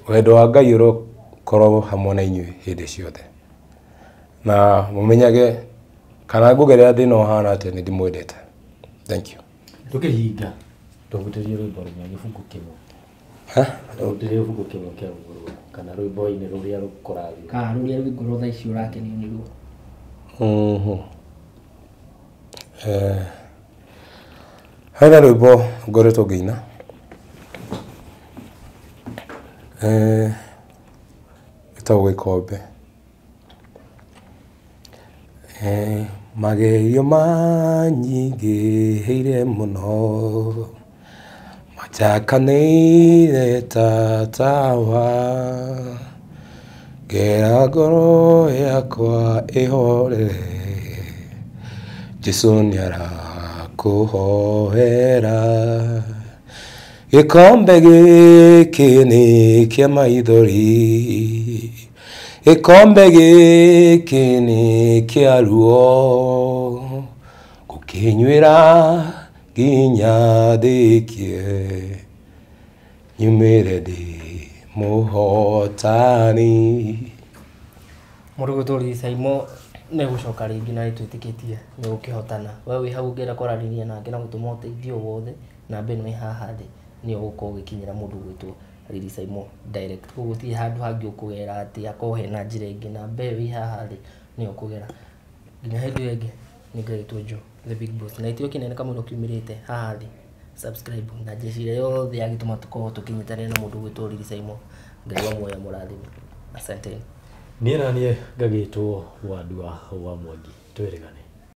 Wendo wa Ngai ũrokorwo hamwe na inyuĩ hĩndĩ ciothe na mũmenyage kana ngũgerera thĩna ũhana atĩa nĩ ndĩmwendete. Thank you. Tũkĩhinga tũhutĩrie rwĩmbo rũmwe gĩbungu kĩmwe. Tũhutĩrie gĩbungu kĩmwe kĩa rwĩmbo rũu kana rwĩmbo-inĩ rũrĩa rũkũrathiĩ. Kana rũrĩa rwĩ ngoro thaa ici ũrakenio nĩruo. Hena rwĩmbo ngoretwo ngĩina ĩtagwo Gĩkombe. Magerio manyingĩhĩire mũno majakanĩire ta tawa ngera ngoro yakwa ĩhorere Jesũ nĩarakũhoera gĩkombe gĩkĩ nĩ kĩa maithori gĩkombe gĩkĩ nĩ kĩa ruo gũkĩnyuĩra nginya ndĩkie nyumĩre ndĩ mũhotani. Mũndũ ũgwĩtwo Lily Simon nĩ gũcoka rĩngĩ na nĩtwĩtĩkĩtie nĩ ũgũkĩhotana. We wĩ hau ũngĩenda kwaranĩria nake na gũtũma ũteithio wothe, namba ĩno ĩ haha thĩ nĩyo ũgũkorwo ũgĩkinyĩra mũndũ ũgwĩtwo Lily Simon direct. Koguo gũtirĩ handũ hangĩ ũkũgera atĩ akorwo hena njĩra ĩngĩ, namba ĩyo ĩ haha thĩ nĩyo ũkũgera. Nginya hĩndĩ ĩyo ĩngĩ nĩ ngagĩtwo Joe the Big Boss. Na gĩtĩo kĩnene kamũira ũkiumĩrĩte haha thĩ subscribe na njeci ĩrĩa yothe yagĩtũma tũkorwo tũkĩnyitanĩra na mũndũ ũgwĩtwo Lily Simon. Ngai wa muoyo amũrathime. Asanteni. Niĩ na niĩ ngagĩtwo Wandua wa Mwangi. Twĩrĩgane.